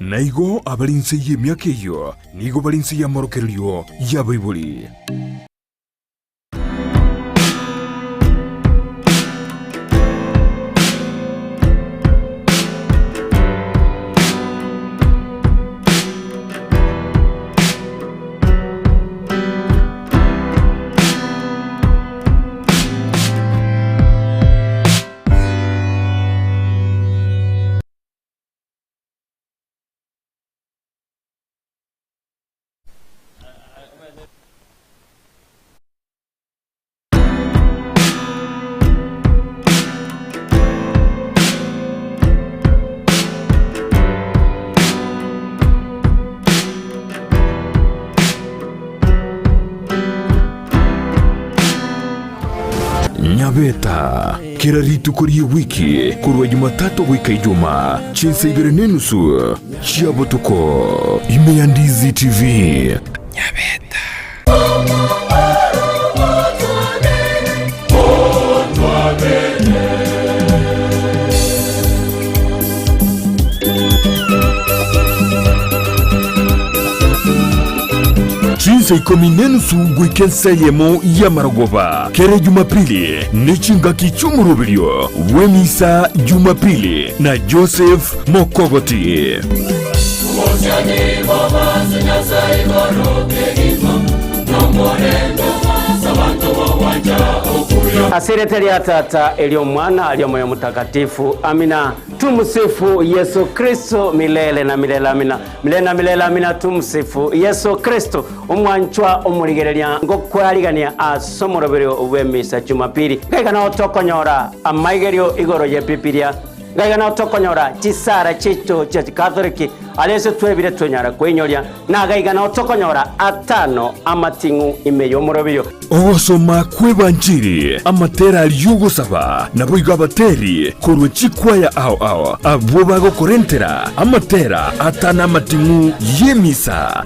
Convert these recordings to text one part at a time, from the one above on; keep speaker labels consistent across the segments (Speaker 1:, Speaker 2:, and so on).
Speaker 1: Na igo abare inse y'emiaka eyio nigo bare inse y'amorokererio y'abaibori. Nyabeta, kera rituko ri'ewiki korwa Jumatatu goika Ijumaa, chinsa ibere nenusu chia botuko, ime ya Ndizi TV. Nyabeta. Chinsa ikomi nenusu goika ensa eyemo y'amarogoba kera Jumapili ne chingaki chi'omoroberio bw'emisa Jumapili na Joseph Mokogoti.
Speaker 2: Ase erieta ria Tata, eri'Omwana, eri'Omoyo Omotakatifu. Amina. Tumsifu Yesu Kristo milele na milele. Amina. Milele na milele. Amina. Tumsifu Yesu Kristo. Omwanchwa omorigereria ngokwarigania ase omoroberio bw'emisa Jumapili. Ngaiga nao tokonyora amaigerio igoro y'Ebibilia. Ngaiga nao tokonyora chisara chiaito chia Chikatholiki aria ase twebire twenyara kweinyoria, na gaiga nao tokonyora atano amating'u ime y'omoroberio.
Speaker 1: Ogosoma kw'Ebanchiri, amatera aria y'ogosaba, naboigo abateri korwa chikwaya ao ao abwo bagokorentera amatera atano amating'u y'emisa.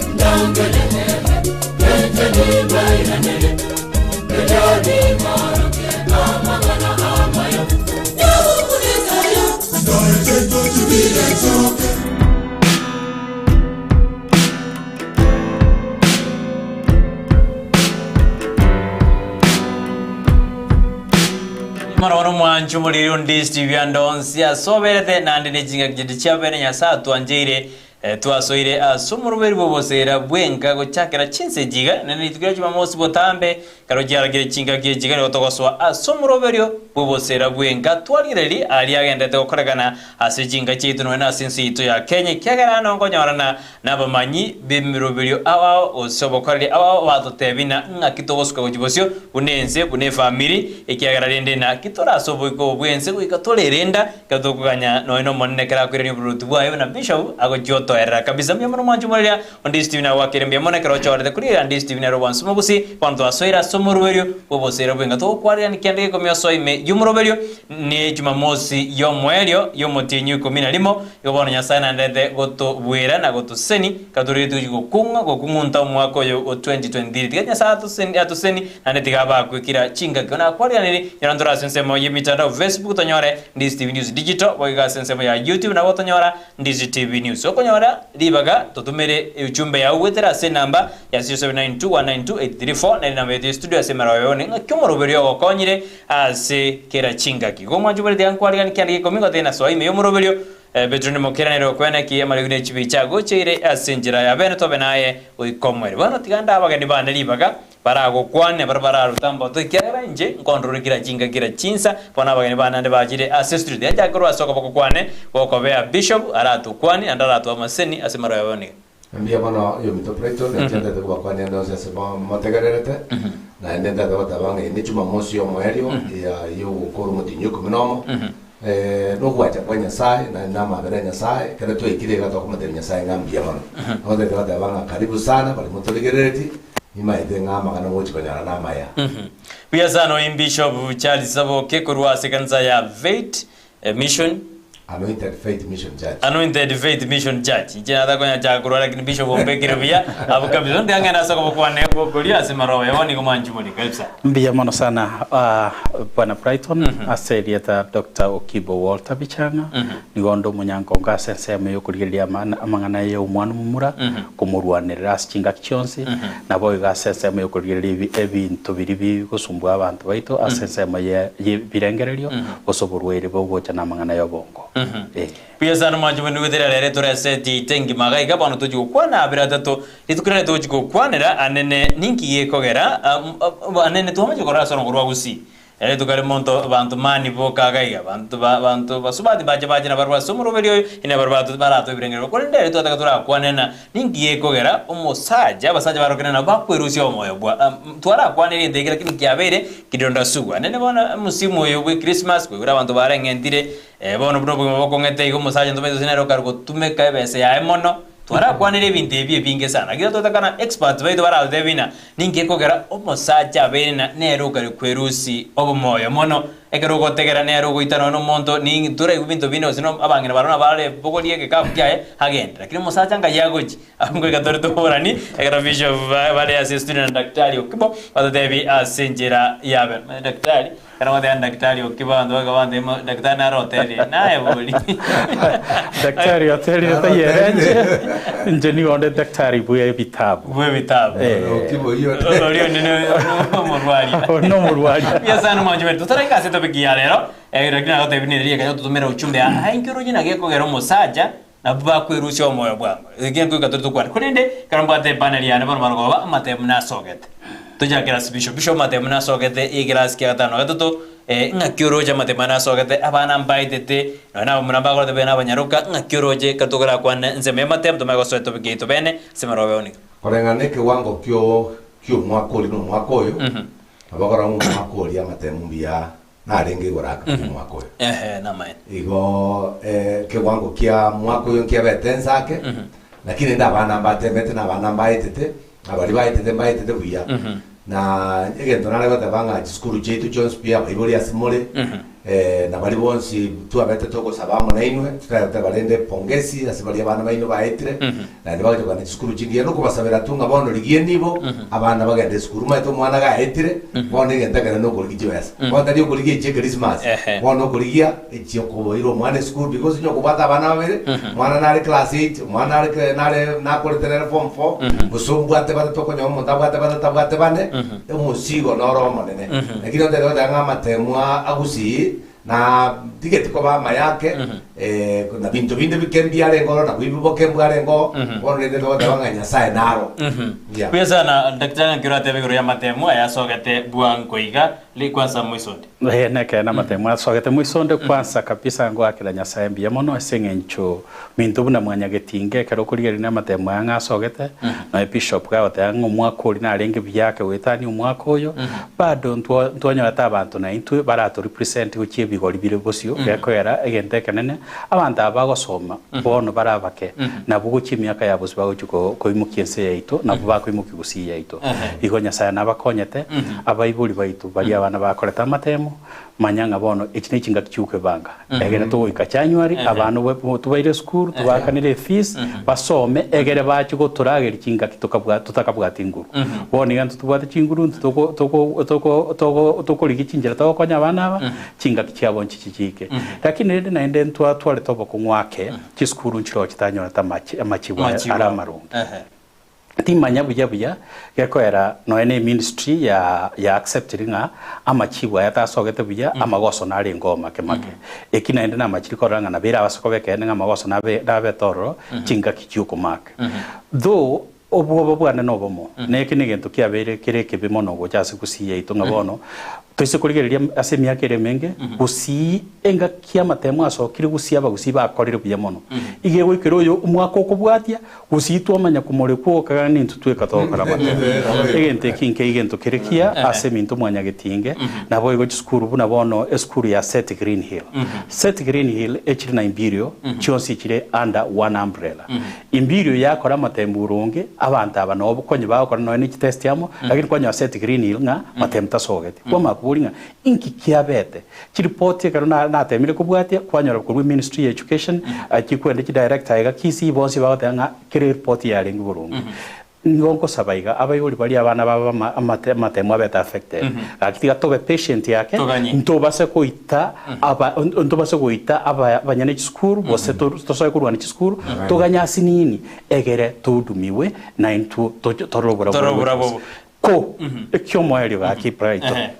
Speaker 3: Mara bono mwanche omoriri onde Steve ande onsi ase oberete naende ne chingaki chinde chiabere Nyasae atwancheire Eh, twasoire ase omoroberi bw'oboseera bw'enka gochakera chinsa echi iga, naende rituko ria Jumamosi botambe, ekero chiarokire chingaki echi iga nigo togosoa ase omoroberio bw'oboseera bw'enka, twarigereria aria agenderete gokorekana ase chinka chiaito nonya na ase ense yaito ya Kenya, ekiagera aa nonkonyorana nabamanyi b'emeroberio ao ao gose obokoreri ao ao batotebia ng'a ng'aki togosuka gochia bosio buna ense, buna efamiri, ekiagera rende naki tore ase oboiko obo bw'ense goika torerenda Ekero tokoganya nonya n'Omonene ekero akoirania oboruoti bwaye buna bishop, agochia otoerera kabisa. Mbuya mono mwanche omoreria onde Stephen agoakere mbuya mono ekero ochorete korigereria ande Stephen ere obwansu mogusi bono twasoire ase omoroberio bw'oboseera bwenga togokwarerania kende gekomi osoe ime y'omoroberio ne Jumamosi y'omoerio y'omotienyi oikomi na rimo igo bono Nyasae naenderete gotobwera na gotoseseni ekero torigetie gochia gokung'a gokung'unta omwaka oyo o 2023 tiga Nyasae atoseseni atoseseni naende tiga abakwe kira chingaki. Bono nakwareraniri nyora ntore ase ensemo y'emitandao Facebook tonyore Ndizi TV News Digital, boigo ase ensemo ya YouTube nabo otonyora Ndizi TV News. Okonyora ribaga totumere euchumbe yao goetera ase enamba ya 0792192834 nere enamba yaito ya studio ase emerogo yone ng'aki omoroberio ogokonyire ase kera chingaki. Igo omwanchi bore tiga nkwarigani kianda gekomi gotebe na soa ime y'omoroberio eh, Petero nimokera nere okwena ki amaregu ne chibicha agocheire ase enchera ya bene tobe naye goika omoerio. Bono tiga nde abageni bane ribaga Baragokwane baria bararute ambato, ekiagera inche nkondorore kera chinka kera chinsa. Bono abageni bane naende bachire ase estudio tianchake korwa ase okoboko kwane gokobea bishop aratokwanie naende aratoe amaseseni ase maroyo aye niga.
Speaker 4: Mbuya mono yominto Brighton, inche ntagete kobakwania ande onsi ase motegererete, naende ntagete goteba ng'a eye ne Jumamosi y'omoerio ya y'ogokora omotienyi o ikomi na omo, nogwancha kwa Nyasaye naende na amabera ya Nyasaye, ekero twaikire iga tokomotebia Nyasaye ng'a mbuya mono. Nigo ntagete goteba ng'a karibu sana baria motorigereretie, Nimaete ng'a amang'ana ngochia konyora namaya.
Speaker 3: Buya sana oyo Bishop Charles Saboke korwa ase ekanisa ya Veit Mission.
Speaker 4: Anointed Faith Mission Church.
Speaker 3: Anointed Faith Mission Church. Inche natakonya chaka korwa lakini bishop ombekire buya abwo kabisa. Onde ang'e nase okobokwana gokoria ase maroba yabo nigo mwanchumori kabisa.
Speaker 5: Mbuya mono sana Bwana Brighton ase erieta Doctor Okibo Walter Bichang'a nigo onde omonyankongo ase ensemo y'okorigereria amang'ana ya omwana omomura komorwanerera ase chingaki chionsi naboigo ase ensemo y'okorigereria ebinto biria bigosumbua abanto baito ase ensemo y'ebirengererio gose oborwaire bogocha namang'ana y'obongo. Ee.
Speaker 3: Buya sana mwanche bwe nigwetera rere tore ase egeita engima iga iga bono tochi gokwana abere atato rituko rire togochi gokwanera anene ninki gekogera anene twamache korora ase orongo rwa gusii ere rituko ere monto banto mani boka iga iga banto ba banto basubati mbache bache nabarabwo ase omoroberi oyo ine barabwo bato baratoe ebirengererio korende ere twataka torakwane na ninki gekogera omosacha abasacha barokire nabo bakwerusia omoyo bwa twarakwane egento eke lakini kiabeire kidonda sugu anene bono omosimu oyo bwe christmas koigora abanto bareng'entire Bono buna obogima bokong'ete iga omosacha ntomaete gose nere okare gotumeka ebesa yaye mono, twarakwanere ebinto ebi ebinge sana. Lakini totakana experts baito baratotebie ng'a ninki ekogera omosacha abeire na nere okare kwerusia obomoyo mono. Ekero ogotegera nere ogoita nonya na omonto ninki toraigwe binto binde gose no abang'ina barabwo nabare bogorie egekabu kiaye agende. Lakini omosacha ngai agochia? Abwo ngoika tore toborani ekero bishop bare ase estudio na daktari Okibo batotebie ase enchera yabe. Daktari Ekero ngoteba daktari oki abanto baika bantebia daktari naro oterire, naye bori.
Speaker 5: Daktari oterire taiyo ere inche, inche nigo onde daktari bwe ebitabu.
Speaker 3: Bwe ebitabu.
Speaker 4: Oki boiyo.
Speaker 3: Oria onde no omorwaria.
Speaker 5: Oria nomorwaria.
Speaker 3: Mbuya sana mwanchi baito. Totaraika ase etopic ya rero, lakini nagotebia nere rieka ototomere ujumbe aa inki oroche naki ekogera omosacha nabwo bakwerusia omoyo bwango. Eki nkoika tore tokwane. Korende ekero mbwate epanel yane bono marogoba amatemu nasogete. Tochakere ase bishop. Bishop amatemu nasogete ekerasi kia gatano na gatato, ng'aki oroche amatemu aya nasogete, abana mbaetete, nonya na abamura mbakorete buya na abanyaroka, ng'aki oroche ekero tokorakwane ensemo y'amatemu tomanye gosoa etopic yaito bene ase marogoba eonigwe.
Speaker 4: Koreng'ana nekewango kio ki'omwaka oria na omwaka oyo, nabo okora ng'a omwaka oria amatemu mbuya narenge igoro ake kobua omwaka oyo.
Speaker 3: Ehe, namaene.
Speaker 4: Igo ekewango kia mwaka oyo nkiabete ense ake, lakini rende abana mbatemete na abana mbaetete, na baria baetete mbaetete buya. Na egento nare goteba ng'a chisukuru chiaito chionsi pi abaibori ase more, na baria bonsi twabete togosaba amo nainwe, totagoteba rende pongezi ase baria abana baino baetire, naende bagocha kogenda chisukuru chingiya, nokobasabera tu ng'a bono rigia enibo, abana bagende esukuru. Omanyete omwana gaetire, bono egento ekenene nokorigia chibesa. Bono tari okorigia echia ekerisimasi, bono okorigia echia okoira omwana esukuru because onye okobwata abana babere, omwana nare class eight, omwana nare cla nare nakorete nere form four, gose obwate batato okonyora omonto abwate batato abwate bane, omosigo noro omonene. Lakini otebe goteba ng'a amatemu aa agusii, Na tigeti koba amaya ake, na binto binde bike mbiarenge ororo, na boibi boke mbwarenge oo, bono rende togoteba ng'a Nyasae naro. Yeah.
Speaker 3: Buya sana daktari ng'aki oratebe igoro y'amatemu aya asogete bwango iga ri kwanza moisonde.
Speaker 5: Ee, nekeene amatemu asogete moisonde kwanza kabisa ngoakera Nyasae mbuya mono ase eng'encho minto buna mwanyagetinga ekero okorigereria amatemu aya ng'a asogete, nonya bishop gagoteba ng'a omwaka oria narenge buya ake goetania omwaka oyo, Bado ntwanyorete abanto naintwe barato represent gochia ebigori bire bosio, gekogera egento ekenene, abanto aba bagosoma bono bare abake, nabwo gochia emiaka ya bosio bagochia koimokia ense yaito, nabwo bakoimokia gusii yaito. Igo Nyasaye nabakonyete, abaibori baito baria abana bakorete amatemo, manya ng'a bono echi ne chingaki chi'okwebanga. Egere togoika January, abana tobaire esukuru, tobaakanere efees, basome, egere bache gotorageria chingaki tokabwa totakabwati nguru. Bono iga intwe tobwate chinguru, intwe toko toko toko togo tokorigia chinchera togokonya abana aba, chingaki chiabo nchiche chiike. Lakini rende naende ntwatwarete obokong'u ake, chisukuru nchiroo chitanyorete amache amachibu aya
Speaker 3: Amachibu
Speaker 5: are
Speaker 3: abo.
Speaker 5: amaronge.
Speaker 3: Ehe.
Speaker 5: Timanya buya buya gekoera nonya ne ministry ya ya acceptiri ng'a amachibu aya tasogete buya amagoso narenge oo make make. Eki naende namachiri korora ng'a nabo ere abase koba ekeene ng'a amagoso nabe nabete ororo chingaki chiokomark. Though obwoba bwane nobomo, na eki negento kiabeire kere ekebe mono gocha ase gusii yaito ng'a bono toise korigereria ase emiaka ere emenge gusii engaki amatemo asokire gusii abagusii bakorire buya mono. Iga egoikera oyo omwaka okobwatia Gose twamanya komorekwa okagana nintwe tweka togokora amatemo. Egento eki nkeigo egento kere kiya ase eminto mwanyagetinge, naboigo chisukuru buna bono esukuru ya Set Green Hill. Set Green Hill echire na Imperial chionsi chire under one umbrella. Imperial yakora amatemo boronge, abanto aba nabo konye bagokora nonya ne chitest amo, lakini kwanyora Set Green Hill ng'a matemo tasogeti. Kwamanya. bakoboria ng'a inki kiabete. Chiripoti ekero na natemire kobwatia, kwanyora korwa eministry ya education, chikwende chidirector iga Kisii bonsi bagoteba ng'a kera eripoti yarenge boronge. Nigo nkosaba iga, abaibori baria abana babo ama amate amatemo abete affected, gaki tiga tobe patient ake,
Speaker 3: Toganye.
Speaker 5: ntobase goita aba ntobase goita aba abanyene chisukuru gose to tosoe korwana chisukuru, toganye asinini egere tohudumiwe na intwo toche torore oborabu
Speaker 3: Torore
Speaker 5: bore
Speaker 3: oborabu
Speaker 5: gocha
Speaker 3: obo.
Speaker 5: Ko, ekiomoerio gaki Brighton.
Speaker 3: Ehe.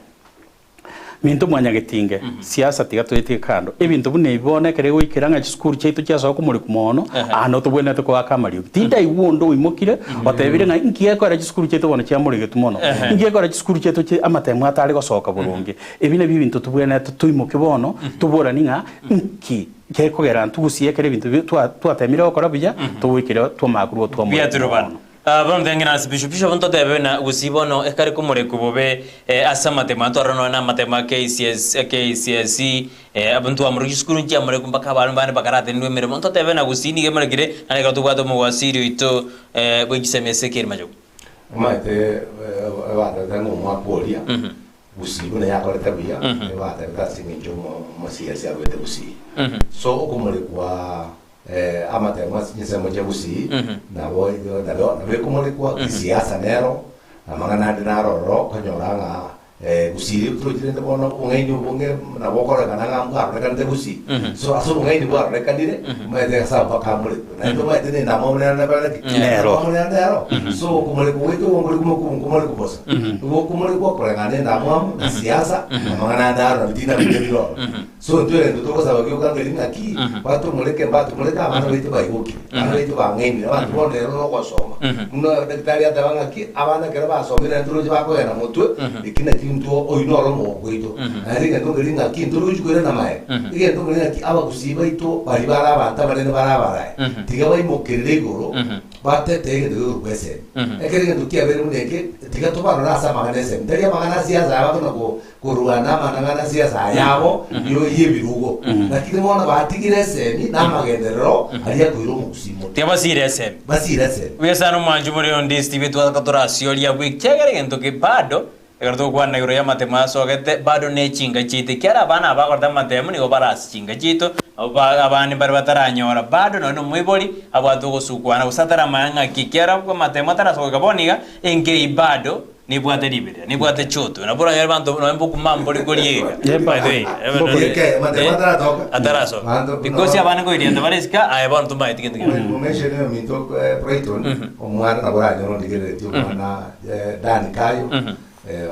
Speaker 5: Minto mwanyagetinge, siasa tiga toetige kando. Ebinto buna ebi bono ekero egoikera ng'a chisukuru chiaito chiasoa komorikwa mono, aa notobwenerete koaka amariogi. Tindaigwa onde oimokire otebire ng'a inki gekogera chisukuru chiaito bono chiamoregetwe mono, inki gekogera chisukuru chiaito chi amatemo atare gosoka boronge. Ebi nabio ebinto tobwenerete toimoke bono, toborani ng'a inki gekogera ntugusie ekero ebinto bi twa twatemire gokora buya, togoikera twamanya korwa otwamorekwa
Speaker 3: Biaturubana.
Speaker 5: mono.
Speaker 3: Bono tengena ase bishop, bishop ntotebe na gusii bono ekare komorekwa bobe ase amatemo aya twarora nonya na amatemo a KCS, KCSE, abwo ntwamorekwa chisukuru nchiamorekwa mpaka abana bande bakaratenenwa emeremo, ntotebe na gusii nigo emorekire naende ekero tobwate omowasiri oito bwe chisemi ase Ezekiel Machogu.
Speaker 4: Omanyete ebatebete ng'a omwaka oria Gusii buna yakorete buya, ebatebete ase eng'encho omosiasi arwete Gusii. So okomorekwa Amatemo ase chinsemo chia Gusii nabo nabo nabo ekomorekwa kisiasa nero, amang'ana ande naro ororo okonyora ng'a Gusii tochire rende bono obong'aini obonge nabo okorekana ng'a mbwarorekanete Gusii. So ase obong'aini bwarorekanire, omanyete ase abwo bakamorekwa. Naende omanyete na endamwamu nero nekore ki?
Speaker 5: Nero.
Speaker 4: Endamwamu nero nero. So okomorekwa gwaito ogo nkori nkomorekwa bosa. Nigo okomorekwa koreng'ana na endamwamu na siasa, amang'ana ande aro nabio tinabio bire ororo. So intwe egento togosaba gioka ng'eri ng'aki, batomoreke mbatomoreke abana baito baigokire, abana baito bang'ainire, abanto bono rero nogosoma. Buna daktari ateba ng'aki, abana ekero basomire naende toroche bakogenda motwe, eki naki intwe oyio noro omogoko oito. Naende egento nkeri ng'aki, ntorochi koirana maega, egento nkeri ng'aki abagusii baito baria bare abanto abanene bare abarayi, tiga baimokerere igoro, Batete egento gekorokwa esemi. Ekero egento kiabeire buna eke, tiga tobarore ase amang'ana esemi. Tari amang'ana a siasa aya bakona korwana amang'ana a siasa ayabo yo y'ebirugo. Lakini bono batigire esemi na amagenderero aria akoira omogusii mono.
Speaker 3: Tiga basire esemi.
Speaker 4: Basire esemi.
Speaker 3: Buya sana omwanchi more onde Steve twataka torasioria abwo ekiagera egento ke bado ekero togokwana igoro y'amatemo asogete bado ne chinga chiaito ekiagera abana aba bagorete amatemo nigo bare ase chinga chiaito nabo ba abande mbare bataranyora bado nonye na omoibori abwate ogosukwana gose ataramanya ng'aki ekiagera amatemo atarasoka bono iga enka eyio bado Nibwate riberera, nibwate choto, nabo oranyore banto nonya mbokuma mbori koriega.
Speaker 5: Yemba.
Speaker 3: By the way,
Speaker 5: Mbokori.
Speaker 4: Eke, amatemo ataratoka.
Speaker 3: Atarasoka.
Speaker 4: Banto-
Speaker 3: Because abana nkoirienta bare isiko, aye bono tomanyeti gento kende.
Speaker 4: Information eyo minto Brighton, omwana nabo oranyore ondigereretie omwana Dan Kayo,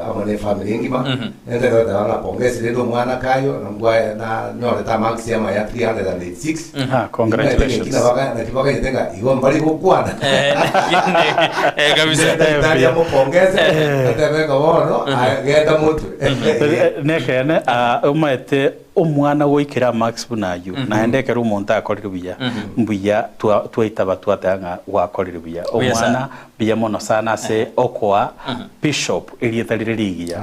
Speaker 4: amo ne efamiri engima, nente goteba ng'a pongezi rende omwana Kayo, nambwaye nanyorete amarks amaya 386.
Speaker 5: Ah, congratulations.
Speaker 4: Naki baganyete ng'a igo mbari gokwana.
Speaker 3: Eh, kabisa.
Speaker 4: Daktari amopongeze, atebe ng'a bono aye genda motwe.
Speaker 5: Nekeene, ah, omanyete omwana goikera amarks buna aywo, naende ekero omonto akorire buya, mbuya twa- twaitaba twateba ng'a gwakorire buya.
Speaker 3: Buya sana.
Speaker 5: Omwana mbuya mono sana ase okoa bishop erieta rire rigiya.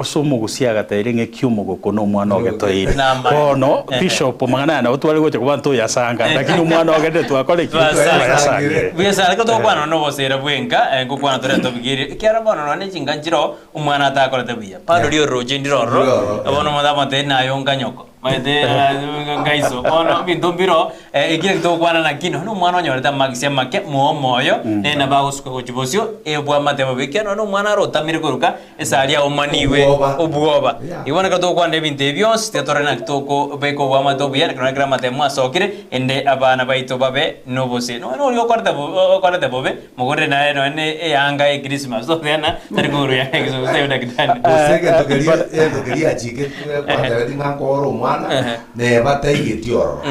Speaker 5: Ase omogusia agatebirie ng'a eki omogoko na omwana ogetoire.
Speaker 3: Namaya.
Speaker 5: Bono bishop amang'ana aya nabo tware gocha koba ntoyasanga, lakini omwana ogerire twakora ki? Twayasangire.
Speaker 3: Buya sana, ekero togokwana nonya obosera bwenka, ngokwana tore tobigerie, ekiagera bono nonya ne chinka nchiroo, omwana atakorete buya. Bado riororoche ndire ororo,
Speaker 4: Ndiroro,
Speaker 3: bono omonto amotebi naye onga nyoko. Maete ngaiso bono ebinto mbiro ekio togokwana naki nonya omwana onyorete amagisi amake moe omoyo nere nabo agosuka gochia bosio ebwamate bobe ekiagera nonya omwana aro otamire koruka esari aomaniwe
Speaker 4: Obwoba.
Speaker 3: obwoba.
Speaker 4: Yeah.
Speaker 3: Igo bono ekero togokwana ebinto ebi bionsi tiga torore naki tokobeka obwamate obuya ekero ekero amatemo asokire ende abana baito babe nobosio. Nonya oria okorete bo okorete bobe Mogorere naye nonya ne eanga ye Christmas totena tari kogorwa eanga ye Christmas gose daktari.
Speaker 4: Gose egento keria egento keria achiketwe gwatebeti ng'a nkore omwana neba taigeti ororo.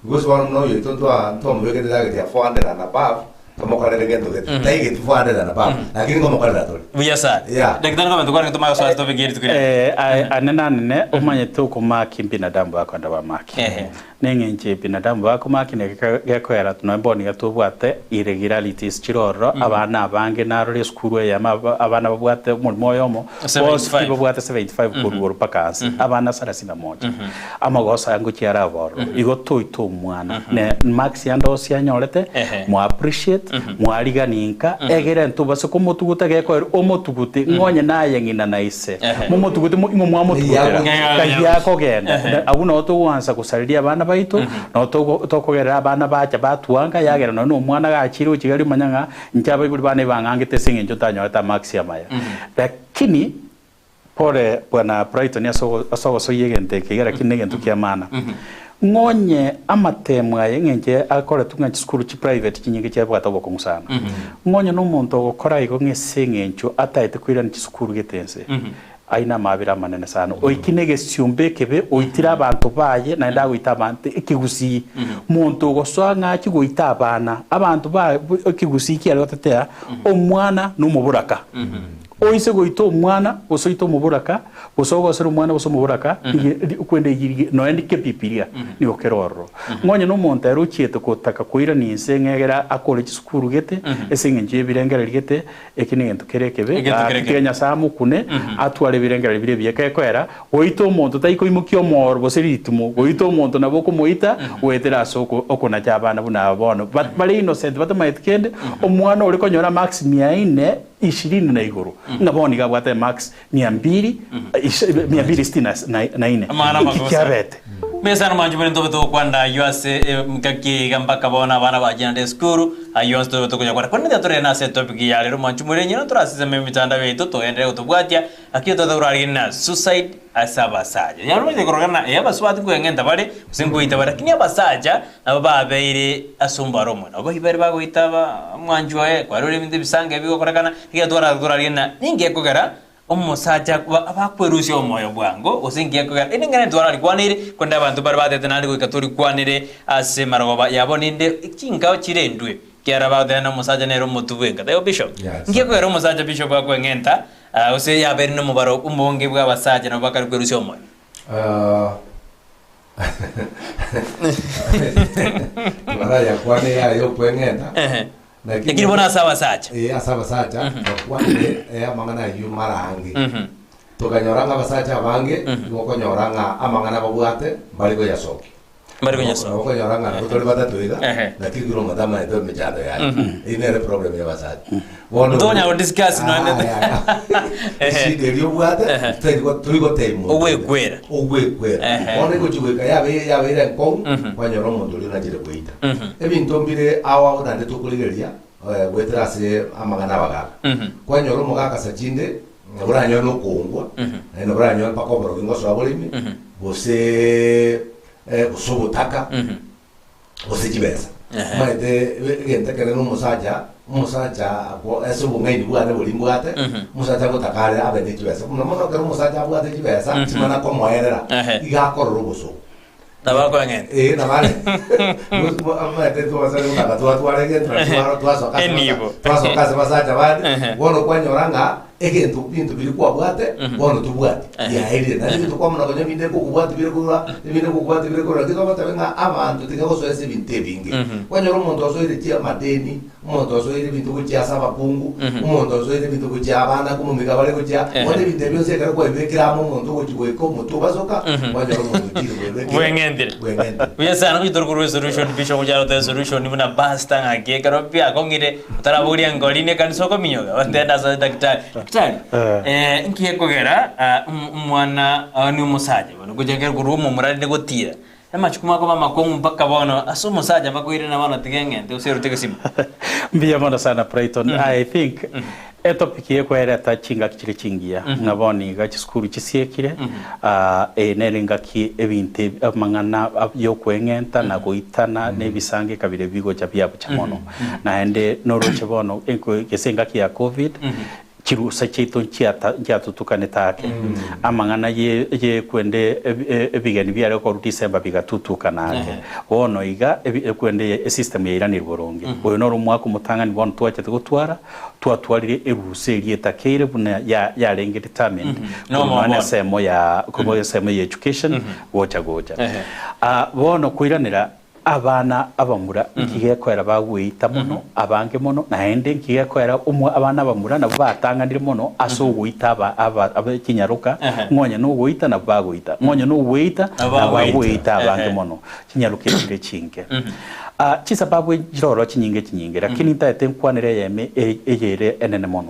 Speaker 4: Gose bono buna oyoito ntwa ntwamobekete target ya 400 and above tomokorere gento gete taigeti 400 and above lakini nkomokorera tore.
Speaker 3: Buya sana.
Speaker 4: Yeah.
Speaker 3: Daktari nkomanya tokwane tomanye gosoa ase topic eye rituko eri.
Speaker 5: Eh, aye- ane nanene omanyete okomaki mbinadamu bakwenda bamaki
Speaker 3: Ehe.
Speaker 5: Na eng'encho ya binadamu bakomakina eke gekoera nonya bono iga tobwate irregularities chire ororo, abana abange narore esukuru eyemo abana babwate omorimo oyomo, bonsi pi
Speaker 3: 75.
Speaker 5: babwate 75 korwa igoro mpaka anse, abana sarasini na moja. Amagoso aya ngochia are aba ororo. Igo toite omwana, ne marks ande onsi anyorete,
Speaker 3: Ehe.
Speaker 5: mo appreciate, mwarigani nka, egere ntobase komotuguta gekoera omotugute, ng'onye naye ng'ina na ise.
Speaker 3: Ehe.
Speaker 5: Momotugute mo ing'o mwamotugutera,
Speaker 3: Ng'ai
Speaker 5: kayio akogenda. Abwo nabo togoansa gosareria abana baito, nabo togo tokogerera abana bacha batwanga, yagera nonya na omwana gachire gochia iga rimanya ng'a inche abaibori bane bang'angete ase eng'encho ntanyorete amarks amaya. Lakini pore bwana Brighton ase ogo ase ogosoyia egento eke iga lakini negento kia maana. Ng'onye amatemo aya eng'encho akoretwe ng'a chisukuru chi private chinyinge chiabwate obokong'u sana. Ng'onye na omonto ogokora igo ng'a ase eng'encho ataete koirana chisukuru gete ense, aye namabera amanene sana. Oiki na egesiomba ekebe, oitire abanto baye naende agoita abanto ekegusii. Monto ogosoa ng'a achie goita abana, abanto ba ekegusii kiare gotetea omwana na omoboraka. Oise goita omwana, gose oite omoboraka, gose ogosere omwana gose omoboraka, ri- kwende eyio ri- nonya ndike Bibilia, nigo kere ororo. Ng'a onye nomonto ere ochiete gotaka koirania inse ng'a egere akore chisukuru gete, ase eng'encho y'ebirengererio gete, eki negento kere ekebe,
Speaker 3: Egento kere
Speaker 5: gaki
Speaker 3: ekebe.
Speaker 5: tiga Nyasae amokune, atware ebirengererio biria ebiya. Kekoera, goita omonto taikoimokia omooro gose ritimo, goita omonto nabo okomoita, goetera ase oko okonacha abana buna aba bono. Ba- bare innocent batamaeti kende, omwana ore konyora marks mia ine, ishirini na igoro, ng'a bono iga abwate emarks mia mbili, mia mbili sitini na ine.
Speaker 3: Amang'ana
Speaker 5: Inki
Speaker 3: amagusa.
Speaker 5: kiabete?
Speaker 3: Mesa nomanche buna ntobe togokwana ayio ase engaki eye iga mpaka bono abana bachianete esukuru, ayio onsi tobe tokoyakwana. Korende tiga torende ase etopic ya rero mwanche more enyene toraseseme emitandao yaito togenderere gotobwatia, lakini tobe torarigereria na suicide ase abasacha. Yaani omanyete korokana ee abasubati nkoeng'enta bare gose nkoita bare, lakini abasacha nabo babeire ase ombaro omonene. Nabo baibere bagoita aba omwanchi oye, kwarure ebinto ebisango ebi bigokorekana, ekiagera twara torarigereria na ninki gekogera Omosacha abakwerusia omoyo bwango, gose inki gekogera ere ng'ina ntwararikwaneire, korende abanto mbare batete naende goika torikwanere ase marogoba yabo ninde chinkao chirendwe, ekiagera bagoteba ng'a omosacha nere omotwe bw'enka. Taibo bishop?
Speaker 4: Yes.
Speaker 3: Inki gekogera omosacha bishop akweng'enta, ah, gose yabeire nomobaro omonge bw'abasacha nabo bakare kwerusia omoyo?
Speaker 4: Ah, Barayakwane yaye okweng'enta
Speaker 3: Ehe.
Speaker 4: Lakini-
Speaker 3: Lakini bono ase abasacha.
Speaker 4: Eh, ase abasacha bakwanire eh, amang'ana ayio mara ange tokanyora ng'a abasacha abange nigo okonyora ng'a amang'ana babwate mbari koyasokia
Speaker 3: Mbari koyasokia.
Speaker 4: Nabo okonyora ng'a nabo tore batato iga
Speaker 3: Ehe.
Speaker 4: lakini kera omonto amaete emechando yaye eyio nere problem ya abasacha bono
Speaker 3: Ntonya godiscuss nonye. Ehe.
Speaker 4: eshida eria obwate
Speaker 3: Ehe.
Speaker 4: torigotebi monto onde.
Speaker 3: Ogwekwera.
Speaker 4: Ogwekwera.
Speaker 3: Ehe.
Speaker 4: Bono egochi goika yabe yabeire enkong'u kwanyora omonto oria onachire koita. Ebinto mbire ao ao naende tokorigereria goetera ase amang'ana 'abagaaka. Kwanyora omogaka ase chinde nabo oranyore na okoongwa, naende nabo oranyore mpaka oborogi ngosoa bore ime, gose gose obotaka, gose chibesa. Omanyete egento ekere na omosacha, omosacha ako ase obong'aini bwane boria mbwate, omosacha agotaka are abe ne chibesa. Mono mono ekero omosacha abwate chibesa, chimana komoerera, iga akorora obosongo.
Speaker 3: Nabo akoeng'enta.
Speaker 4: Eh, nabo are. Omanyete intwe abasacha gotaka twatwara egento na twaro twasoka ase
Speaker 3: Enibo.
Speaker 4: basa- twasoka ase basacha bande,
Speaker 3: Ehe.
Speaker 4: bono kwanyora ng'a egento binto biria kwabwate bono tobwati, biaerire. Naende ebinto kwamana konya ebinde nkokobwati bire korwa, ebinde nkokobwati bire korwa, lakini togoteba ng'a abanto tiga gosoa ase ebinto ebinge. Kwanyora omonto osoire chi amadeni, Omonto osoire ebinto gochia ase abakungu, omonto osoire ebinto gochia abana komomika bare gochia, bono ebinto ebi bionsi ekero kwabibekire amo omonto ogochia goika omotwe obasoka, kwanyora omonto ochire bwebekire
Speaker 3: Bweng'entire.
Speaker 4: bweng'entire.
Speaker 3: Buya sana gochia tore korwa esolution bishop gochia arote esolution buna pastor ng'aki ekero biakong'ire otaraboria engori ne ekanisa okominyoka otende ase daktari. Daktari,
Speaker 5: Eh.
Speaker 3: eh, nki gekogera ah, om- omwana ah, ni omosacha bono gochia ekero korwa omomura rende gotira Amachiko akoba amakong'u mpaka bono ase omosacha bakoirana bono tiga eng'ente gose erute egesima.
Speaker 5: Mbuya mono sana Brighton. I think etopic eye ekwereta chingaki chire chingiya ng'a bono iga chisukuru chisiekire ah, eye nere engaki ebinto ebi amang'ana yokoeng'enta na goitana na ebisango ekabira ebi bigocha biabucha mono. Naende noroche bono enko gese engaki ya covid. Chirusa chiaito nchiata nchiatutukanete ake, amang'ana ye yekwende ebigeni biare gokorwa December bigatutukana ake. Bono iga ebi ekwende esystem yairanire boronge. Oyo noro omwaka omotang'ani bono twachete gotwara, twatwarire erusa eria etakeire buna ya yarenge determined
Speaker 3: No
Speaker 5: korwa
Speaker 3: more
Speaker 5: nonya
Speaker 3: bono.
Speaker 5: ensemo ya korwa ensemo ya education gocha gocha. Bono koiranera Abana abamura nki gekoera bagweita mono abange mono, naende nki gekoera omwa abana abamura nabwo batang'anire mono ase ogoita aba aba abe chinyaroka, ng'onye nogoita nabwo bagoita, ng'onye nogweita
Speaker 3: Nabo
Speaker 5: nabo
Speaker 3: bagoita.
Speaker 5: bagoita abange
Speaker 3: Ehe.
Speaker 5: mono, chinyaroka echire chinke. Ah, chisababu nchiroro chinyinge chinyinge, lakini ntaete nkwanere eyemo e- eyere enene mono.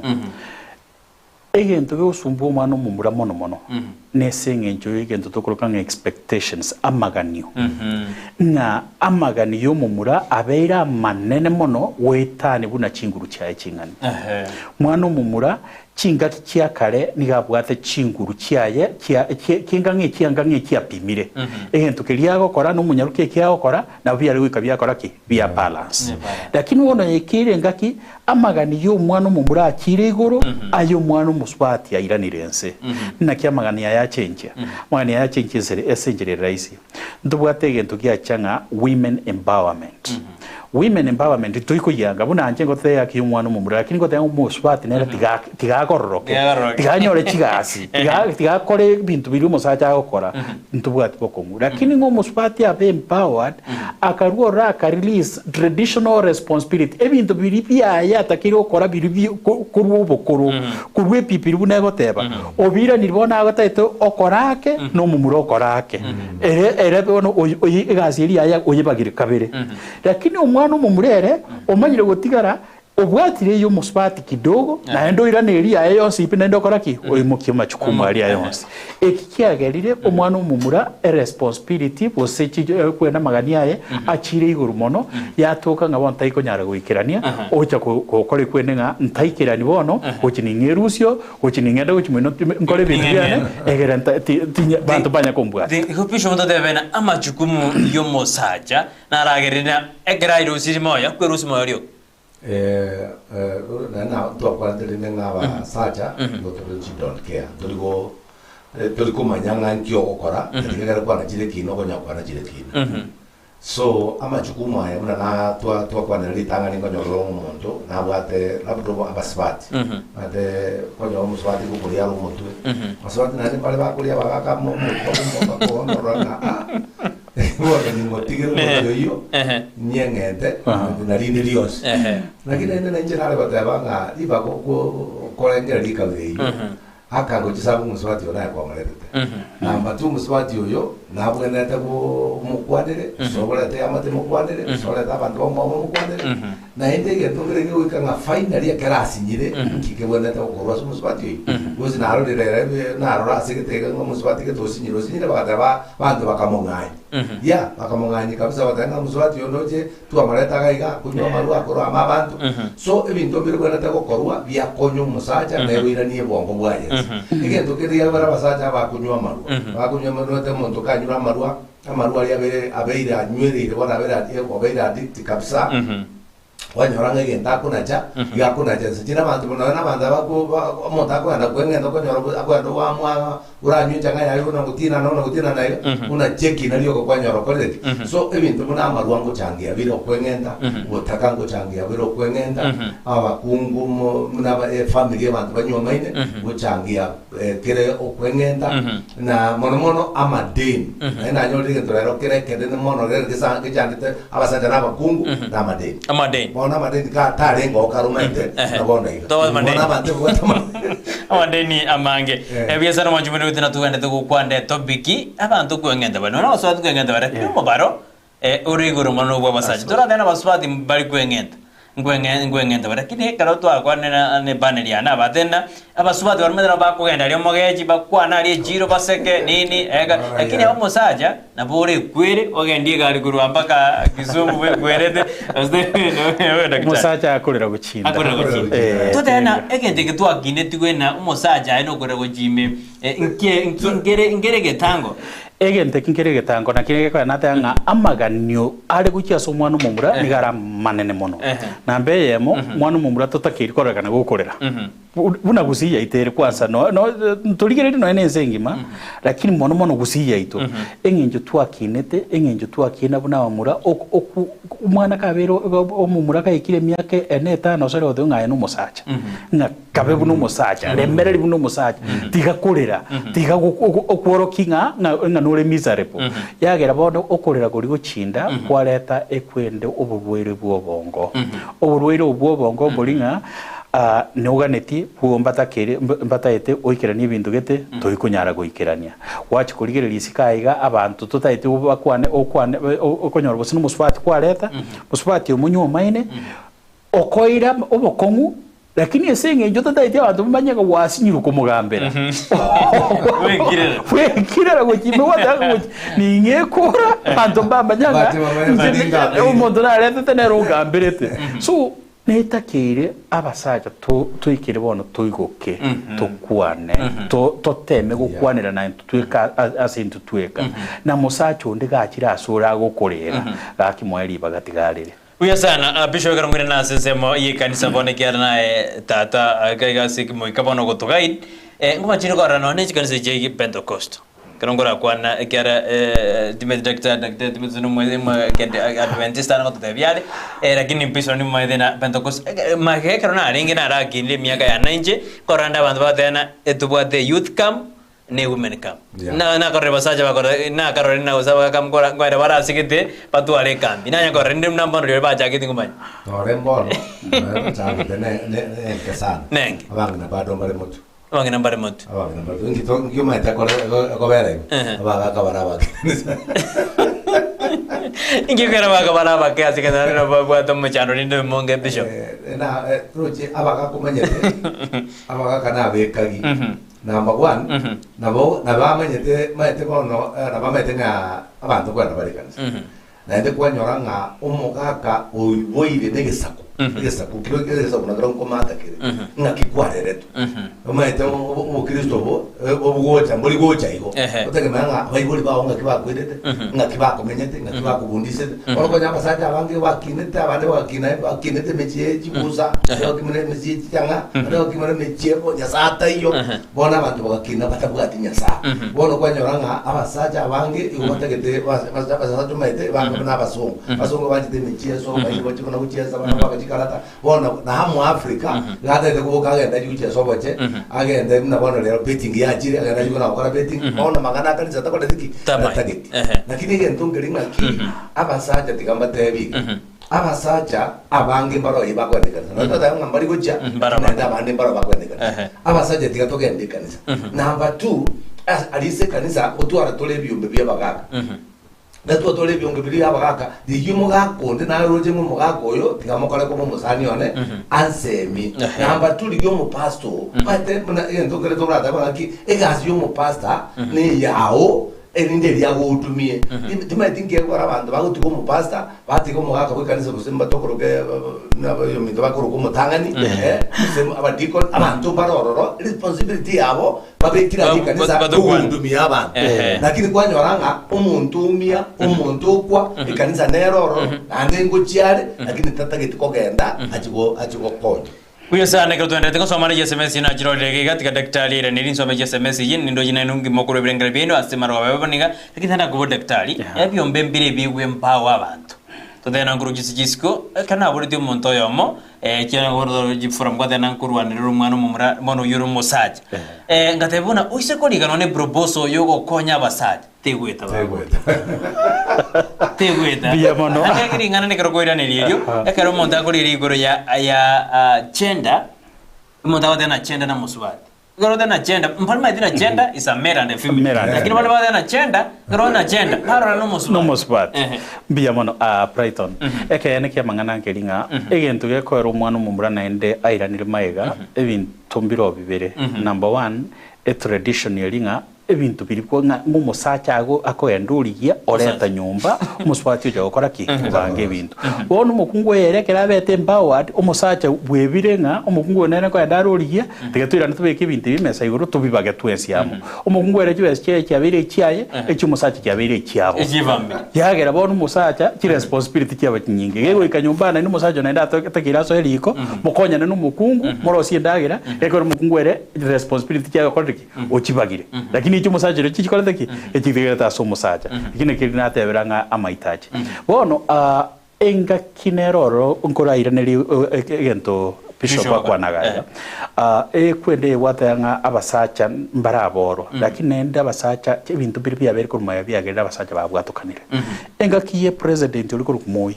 Speaker 5: Egento gegosumbua omwana omomura mono mono nese eng'encho y'egento tokoroka ng'a expectations, amaganio. Ng'a amaganio y'omomura abeire amanene mono goetania buna chinguru chiaye ching'ani. Mwana omomura chingaki chia kare nigo abwate chinguru chiaye chia chie chinga ng'a echianga ng'a echiapimire. Egento keria agokora na omonyaroke eki agokora nabo biare goika biakora ki? Bia balance. Lakini bono yaikeire engaki Amagani y'omwana omomura achiire igoro, ay'omwana omosubati airanire ense. Naki amagani aya achenchia? Amagani aya achenchia ensere ase enchera ere rahisi. Ntobwate egento giacha ng'a women empowerment. Women empowerment ntoikoyianga buna inche ngoteba eyaki y'omwana omomura lakini ngoteba ng'a omosubati nere tiga tiga agororoke,
Speaker 3: Tiga agororoke.
Speaker 5: tiga anyore chigasi, tiga tiga akore ebinto biria omosacha agokora, ntobwati bokong'u. Lakini ng'a omosubati abe empowered, Akarua ororo aka release traditional responsibility, ebinto biria biaye atakeire gokora biria bi korwa obokoro, korwa epipiri buna egoteba, obiraniri bono agotagete okora ake na omomura okora ake. Ere ere bono oyi oyi egasi eria yaye oyebagire kabere. Lakini omwana omomura ere, omanyire gotigara Obwatire eyio omosubati kidogo, naende oirane eria yaye yonsi pi, naende okora ki? Oimokie amachukumu aria yonsi. Eki kiagerire omwana omomura eresponsibility gose chi kwenda amagani aye achire igoro mono, yatoka ng'a bono taikonyara goikerania, ocha ko gokora ekwende ng'a ntaikerani bono, gochi ning'erusio, gochi ning'ende gochi moino nkore ebinto biane, egere nta ti tinya banto mbanya kombwata.
Speaker 3: Igo Bishop totebe ng'a amachukumu y'omosacha naragerire na ekero airusirie moyo, akwerusia moyo rioka.
Speaker 4: Eh, eh, naende na twakwanete rinde ng'a abasacha nigo tore chi don't care tori go eh, tori komanya ng'a nki ogokora tiga ekero kwanachire ekina okonyora kwanachire ekina so amajukumu aya buna na twa twakwanera ritang'ani nkonyora ore omonto nabwate labda obo abasubati ate konyora omosubati gokoria are omotwe abasubati naende mbare bakoria abagaka mo omotwe bakoondorora ng'a ah Bono nimotigere omonto oyio, nyeng'ente na rinde rionsi. Lakini naende nainche nare goteba ng'a ribaga okorengereria rikabira eyio, aka gochisabe omosubati oyo naye kwamorerete. Number two omosubati oyo nabwenerete omokwanere, soborete eamate emokwanere, soborete abanto bamwabo bamokwanere, naende egento nkere kegoika ng'a finally ekero asinyire, nki kebwenerete gokorwa ase omosubati oyio. Gose narorire ere narora ase egete iga ng'a omosubati gete osinyire osinyire bagateba Abanto bakamong'anya. Yeah, bakamong'anyia kabisa bagateba ng'a omosubati oyo ndoche twamoreta iga iga akonywa amarwa akorwa amo abanto. So ebinto mbire bwenerete gokorwa biakonya omosacha nere oiranie obongo bwaye ase. Egento kende giakobera abasacha abakonywa amarwa, bakonywa amarwa omanyete omonto kanyure amarwa, amarwa aria abere abeire anywereire bono abeire obeire addict kabisa. Kwanyora ng'a egento akonacha, iga akonacha inse. Chire abanto nonya na abanto aba ko ba omonto akogenda kweng'enta okonyora bo akogenda oamua oranywe enchang'a yaye buna gotinana buna gotinana iga, buna chekina rioka kwanyora okorire ki. So ebinto buna amarwa ngochangia bire okweng'enta, obotaka ngochangia bire okweng'enta, abakungu mo buna aba efamiri abanto banywomaine, ngochangia kere okweng'enta, na mono mono amadeni. Naende nanyorire egento rero kere ekenene mono rero gesa gechandete abasacha na abakungu na amadeni.
Speaker 3: Amadeni.
Speaker 4: Bono amadeni ka tarenge oo kare omanyete
Speaker 3: Ehe.
Speaker 4: na bono iga.
Speaker 3: Toba amadeni.
Speaker 4: Bono abanto ebwate amadeni.
Speaker 3: Amadeni amange.
Speaker 4: Eh.
Speaker 3: Ebiasara mwanchi buna goetera togendete gokwana etopiki, abanto kweng'enta bare. Nonya abasubati kweng'enta bare, lakini omobaro eh, ore igoro mono nobwa abasacha. Toratebe na abasubati mbari kweng'enta. Nkweng'e nkweng'enta bare, lakini ekero twakwanire ne epanel yane abatenda, abasubati baria omanyete nabo bakogenda aria omogechi, bakwane aria echiro baseke nini ega, lakini aye omosacha nabo orekwere ogendie egari korwa mpaka Kisumu bwekwerete gose daktari.
Speaker 5: Omosacha akorera gochinda.
Speaker 3: Akorera gochinda.
Speaker 5: Eh,
Speaker 3: Totebe na egento eke twakinetigwe na omosacha aye nokorera gochia ime, nkie nki nkere nkere egetango.
Speaker 5: Egento eki nkere egetango naki gekonya nateba ng'a amaganio are gochia ase omwana omomura nigo are amanene mono. Namba eyemo, omwana omomura totakeiri kororekana gokorera. Buna gusii yaito ere kwansa no no ntorigereria nonya na ense engima, lakini mono mono gusii yaito, eng'encho twakinete, eng'encho twakina buna abamura ok oku omwana kabeire omomura gaikire emiaka ene etano ase ore goteba ng'a aye na omosacha, ng'a Kabe buna omosacha, remereria buna omosacha, tiga korera, tiga okworokia ng'a ng'a nore miserable. Yagera bono okorera koria gochinda kwareta ekwende oborwaire bw'obongo. Oborwaire obwo bw'obongo mbori ng'a noganetie bwo mbatakere mbataete oikeranie ebinto gete toikonyara goikerania. Gwachia korigereria isiko aiga abanto totaeti bakwane okwane okonyora gose nomosubati kwareta, mosubati omonywa omaene, Okoira obokong'u, lakini ase engencho tataeti abanto bamanye ng'a gwasinyirwe komogambera.
Speaker 3: Bwekirera.
Speaker 5: Bwekirera gochia ime gwataka gochia ning'ekora abanto mbamanya ng'a
Speaker 4: Bache bamanye
Speaker 5: inche
Speaker 4: ng'a ningambeire.
Speaker 5: omonto naretete nere ongamberete. So netakeire abasacha to toikere bono toigoke tokwane to toteme gokwanera naye intwe tweka ase intwe tweka. Na mosacha onde gachire asore agokorera gaki moe ribaga tiga arere.
Speaker 3: Buya sana Bishop ekero nkoirana ase ensemo y'ekanisa bono ekiagera naye tata iga iga ase ekimoika bono ogotoguide, nkomachire korora nonya ne chikanisa echi chia Pentecost. Ekero nkorakwana ekiagera timanyeti daktari daktari timanyeti gose nomo Adventista are gototebia are, lakini Bishop nimomanyete na Pentecost. Magega ekero narenge narakinire emiaka yane inche, nkorora ande abanto bagoteba ng'a etobwate youth camp, ne women camp.
Speaker 4: Yeah.
Speaker 3: Na nakorire basacha bakora nakarore na gose abagaka mkora nkoenda barasigete batware ekambi. Nanya korora rinde buna mbono rirorio bachagete ngomanya.
Speaker 4: Nore mbono, nore bachagete ne- ne- nenke sana.
Speaker 3: Nenke.
Speaker 4: Abang'ina bado mbare motwe.
Speaker 3: Abang'ina mbare motwe.
Speaker 4: Abang'ina mbare motwe. Inki to- inki omanyete akore- ego- ekobera igo?
Speaker 3: Ehe.
Speaker 4: Abagaka bare abake.
Speaker 3: Inki ekero abagaka bare abake ase ekanisa naende nabo babwate omochando rinde omonge bishop.
Speaker 4: Eh, na eh, roche abagaka omanyete, abagaka nabekagi. Number one, nabo nabamanyete maete bono nabamaete ng'a abanto nkoenda bare ekanisa. Naende kwanyora ng'a omogaka oiboire na egesaku, egesaku kero egesaku nakero nkomata kere, ng'aki kwareretwe. Omanyete obokristo obo obogocha mbori gocha igo. Otegemea ng'a abaibori bao ng'aki bakoirete, ng'aki bakomenyete, ng'aki bakobundisete. Bono konya abasacha abange bakinete abande bagakina bakinete emechie ye chibusa, bagakimera emechie ye chichang'a, abande bagakimera emechie bo Nyasaye ataiyo, bono abanto bagakina batabwati Nyasaye. Bono kwanyora ng'a abasacha abange igo batagete bas bas abasacha omanyete bange buna abasongo, abasongo banchete emechieso, bairi gochi buna gochiesa bana goaka chikarata, Bono na amo Africa iga atagete koboka agende achie gochia oboche, agende buna bono rero betting yachire, agende achie kona gokora betting, bono amang'ana a kanisa takoreti ki?
Speaker 3: Tamanyeti.
Speaker 4: Tatageti.
Speaker 3: Ehe.
Speaker 4: Lakini egento nkeri ng'aki, abasacha tiga mbatebi iga, abasacha abange mbaro oyio bakoenda ekanisa, nonye toteba ng'a mbari gochia,
Speaker 3: Mbaro
Speaker 4: lakini naende abande mbaro bakoenda ekanisa.
Speaker 3: Ehe.
Speaker 4: Abasacha tiga togende ekanisa. Number two, ase aria ase ekanisa, gotwara tore ebiombe bia abagaka. Natwatware tore ebiongo biria bi'abagaaka, rigia omogaka onde naroche ng'a omogaka oyo tiga mokore koba omosani one, ansemie. Namba two, rigia omopastor oo. Omanyete buna egento nkere toratebe ng'aki, egasi y'omopastor neyao, erinde eria agotumie. Timanyeti nki ekogera abanto bagotiga omopastor, batiga omogaka bw'ekanisa gose mbatokoroke oyominto bakoroka omotang'ani, gose abadikoni, abanto mbare ororo, responsibility yabo Babekire ase ekanisa ogohudumia abanto. Lakini kwanyora ng'a omonto omia, omonto okwa, ekanisa nere ororo, naende ngochia are, lakini tatageti kogenda achie go achie gokonya.
Speaker 3: Buya sana ekero twenderete gosoma rigia SMS nachirorire iga iga tiga daktari airanerie nsome echi SMS eyio nindoche naende ngima okorwa ebirengero biaino ase marogoba aye bono iga lakini tanda koba daktari ebiombe mbire ebigwe mbao abanto totebe nkorwa chise chisiko ekero naboretie omonto oyomo Ekiagera chifura mbwatana nkorwanerera omwana omomura bono oyio ore omosacha. Ngateba buna oise koriganwa ne proposal yogokonya abasacha tegweta baba.
Speaker 4: Tegweta.
Speaker 3: Tegweta.
Speaker 5: Mbuya mono.
Speaker 3: Naende ring'ana nekero koiraneria erio, ekero omonto akorire igoro ya ya gender, omonto agoteba na gender na mosubati. Ekero otari na gender, mbari maeti na gender is a male and a female.
Speaker 5: Male and a
Speaker 3: Lakini
Speaker 5: female.
Speaker 3: baria bagoteba na gender, ekero ore na gender, barora nomosubati.
Speaker 5: Nomosubati.
Speaker 3: Ehe.
Speaker 5: Mbuya mono aa Brighton. Ekeene ki'amang'ana nkeri ng'a egento gekoera omwana omomura naende airanire magega, ebinto mbiroo bibere. Number one, etradition eria ng'a. Ebinto biria ko ng'a ng'omosacha ago akogenda origia oreta nyomba, omosubati ocha gokora ki? Kobanga ebinto. Bono omokungu oyo ere ekero abete empowered, omosacha bwebire ng'a omokungu oyo nere nkoenda are origia, tiga toirane tobeke ebinto ebi emesa igoro tobibage twensi amo. Omokungu ere chibesa chiaye chiabeire echiaye, echia omosacha chiabeire echiabo.
Speaker 3: Echi'efamiri.
Speaker 5: Yagera bono omosacha chiresponsibility chiaba chinyinge. Gegoika nyomba naende omosacha oyo naende atakeire asoe riko, mokonyane na omokungu, morosie endagera, ekero omokungu ere responsibility chiaye okorire ki? Ochibagire. Lakini echi omosacha oria chichikorete ki? Echitigerete ase omosacha. Eki nakio keria natebera ng'a amaitachi. Bono engaki nere ororo nkorairanerie egento Bishop
Speaker 3: Bishop
Speaker 5: akwanaga iga. Ekwende egwateba ng'a abasacha mbaraborwa, lakini naende abasacha ebinto mbire biabeire korwa magega biagerire abasacha babwatokanire. Engaki ye president oria korwa Moi,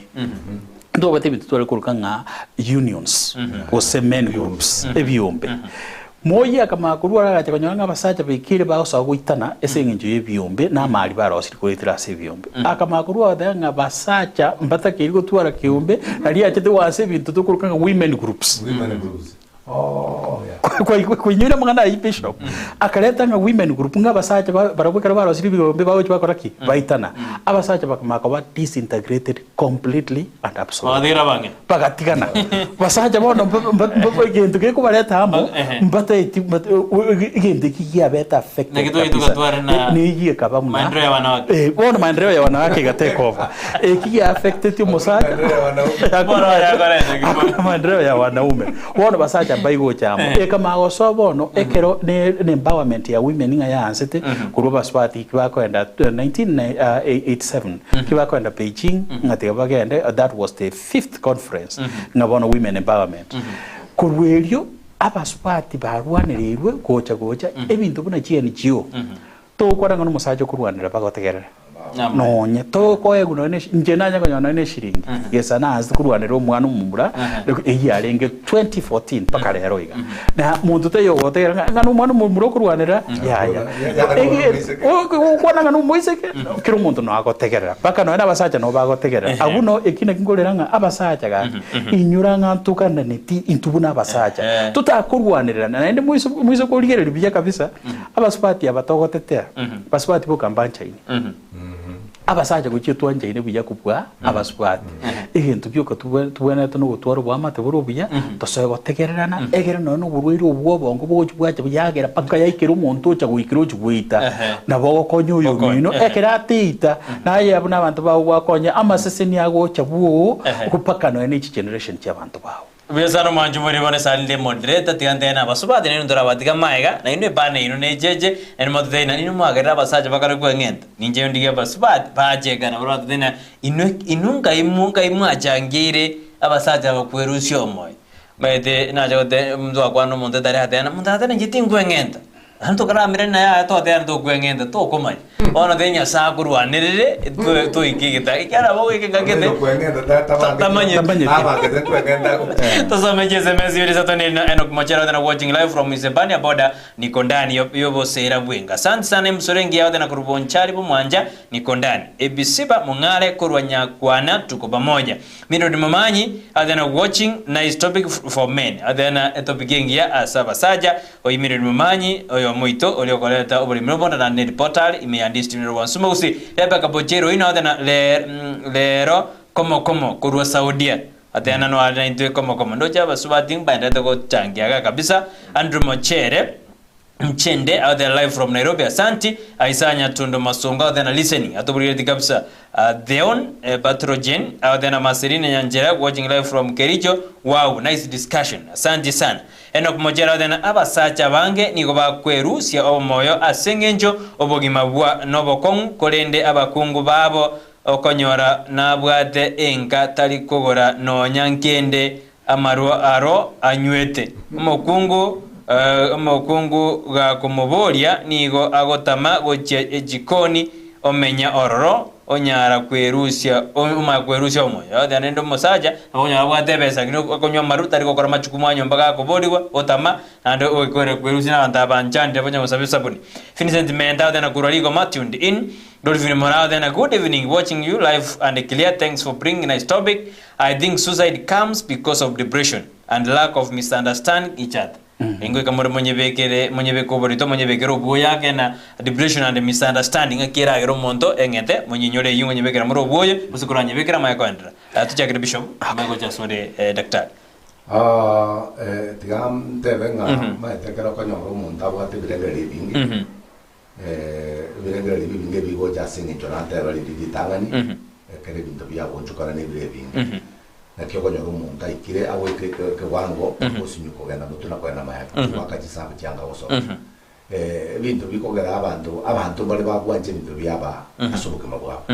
Speaker 5: ntobwate ebinto tware koruka ng'a unions gose men groups, ebiombe. Moi akamanya korwa aro agacha konyora ng'a abasacha baikeire bagosoa goitana ase engencho y'ebiombe na amari barosirie koretera ase ebiombe. Akamanya korwa aro agateba ng'a basacha mbatakeiri gotwara kiombe, nario achete goansa ebinto tokoroka ng'a women groups.
Speaker 4: Women groups. Oh, yeah.
Speaker 5: Kwainyoire amang'ana ayio Bishop? Akareta ng'a women group ng'a abasacha barabwo ekero barosirie ebiombe bagochia bakora ki? Baitana. Abasacha bakamanya koba disintegrated completely and absolutely.
Speaker 3: Bagatigera abang'ina.
Speaker 5: Bagatigana. Basacha bono egento gekobareta amo,
Speaker 3: Ehe.
Speaker 5: mbataeti egento eki giabete affected
Speaker 3: Naki twagete
Speaker 5: kabisa.
Speaker 3: tokatwara na
Speaker 5: Neyio ekaba buna
Speaker 3: maendeleo ya wanawake.
Speaker 5: Bono maendeleo ya wanawake ega take over. Eki gia affecteti omosacha,
Speaker 4: Maendeleo ya wanaume.
Speaker 5: Hakuna
Speaker 3: Bono yakorete ki bono?
Speaker 5: hakuna maendeleo ya wanaume. Bono basacha mbaigocha amo. Ekamanya gosoa bono ekero ne ne empowerment ya women ng'a yaansete korwa abasubati kibakoenda 1987 kibakoenda Beijing ng'a tiga bagende that was the fifth conference ng'a bono women empowerment. Korwa erio abasubati barwanereirwe gocha gocha ebinto buna chi NGO togokwana ng'a nomosacha okorwanera bagotegerera nonye tokoegwa nonye ne inche nanye konyora nonye ne eshiringi gesa naanse korwanera omwana omomura eyio yarenge 2014 mpaka rero iga. Na monto taiyo ogotegerera ng'a ng'a nomwana omomura okorwanera yaya. Gokwana ng'a nomoiseke kera omonto noe agotegerera mpaka nonye na abasacha nabo bagotegerera. Abwo no eki naki nkorera ng'a abasacha gaki inyora ng'a ntokananeti intwe buna abasacha totakorwanererana naende moise moise korigereria buya kabisa abasubati aba togotetea basubati boka mbanchaine. Abasacha gochia twanchaine buya kobua abasubati. Egento gioka tobwenerete nogotwara oboamate bore obuya, tosoe gotegererana, egere nonya na oborwaire obwo bwa obongo bogochia bwacha yagera mpaka yaikera omonto ocha goikera ochia goita, nabo ogokonya oyo omino, ekero ateita, naye abwo na abanto bao gwakonya, amaseseni agocha bwoo, mpaka nonya ne chigeneration chia abanto bao.
Speaker 3: Buya sana omwancho more bono esani nde moderator tiga ntebe na abasubati nainwe ntorabatiga magega nainwe ebana yaino necheche nainwe mototebie na inwe mwagerire abasacha bakare kweng'enta ninche ndigie abasubati bachekana baria batotebie na inwe inwe nkai mo nkai mwachangeire abasacha aba kwerusia omoyo omanyete nacha gote ntwakwana na omonto etari ateba na monto agateba inche tinkweng'enta Naende tokaramera naye aya twateba ntokweng'enta tokomanya. Bono tari Nyasae akorwanerere toike egetari ekiagera nabo ogoika engaki ete tamanyeti. Tosome chiSMS ibere isato na ere Enock Mochera otena watching live from Isebania border niko ndani yobosera bwenga. Asante sana emusoro engiya otena korwa Bonchari bomwanja niko ndani. Ebisiba mong'are korwa Nyakwana tuko pamoja. Mildred Momanyi otena watching nice topic for men otena etopic engiya ase abasacha. Oimirwe nomomanyi oyomo oito oria okoreta oboremi nobonda naende ne riportal ime ya district ya Rwansuma gose Rebecca Bochero oino atena rero komo komo korwa Saudia atena noare naintwe komo komo ndoche abasubati mbaenderete gochangia iga kabisa Andrew Mochere Mchende out there live from Nairobi asanti Isaiah Nyatundo Masunga out there na listening atoburigereti kabisa Theon Patrogen out there na Marceline Nyanchera watching live from Kericho wow nice discussion asanti sana Enock Mochera oteba ng'a abasacha abange nigo bakwerusia omoyo ase engencho obogima bwa nobokong'u, korende abakungu babo okonyora nabwate enka tari kogora nonya nkende amarwa aro anywete. Omokungu omokungu gakomoboria nigo agotama gochia ejikoni omenya ororo onyara kwerusia omanya kwerusia omoyo. Oteba rende omosacha nabo okonyora abwate ebesa lakini okonywa amaru tari gokora amachukumu a nyomba gakoborigwa otama naende oikore kwerusia na abanto abanchandire banya gosaba esabuni. Vincent Menta oteba korwa Rigoma tuned in. Dolphin Moraa oteba good evening watching you live and clear thanks for bringing nice topic I think suicide comes because of depression and lack of misunderstanding each other. Ingoika more monyebekere monyebeke oborito monyebekere obwoyo ake na depression and misunderstanding ng'aki eragere omonto eng'ete monyenyore eyio ngonyebekera more obwoyo gose koranyebekera amanye koenderera. Eh, tochakere bishop amanye gocha asore eh, daktari.
Speaker 4: Ah, eh, tiga ntebe ng'a maete ekero okonyora omonto abwate ebirengererio ebinge, eh, ebirengererio ebi ebinge bigocha ase eng'encho nateba riria ritang'ani, ekero ebinto biagochokana na ebire ebinge. Naki okonyora omonto aikire agoika ekewango ogosinyu kogenda motwe na kogenda mayaka, goaka chisabu chianga gosoka. Ebinto bikogera abanto, abanto mbare bagwancha ebinto biaba ase obogima bwabo.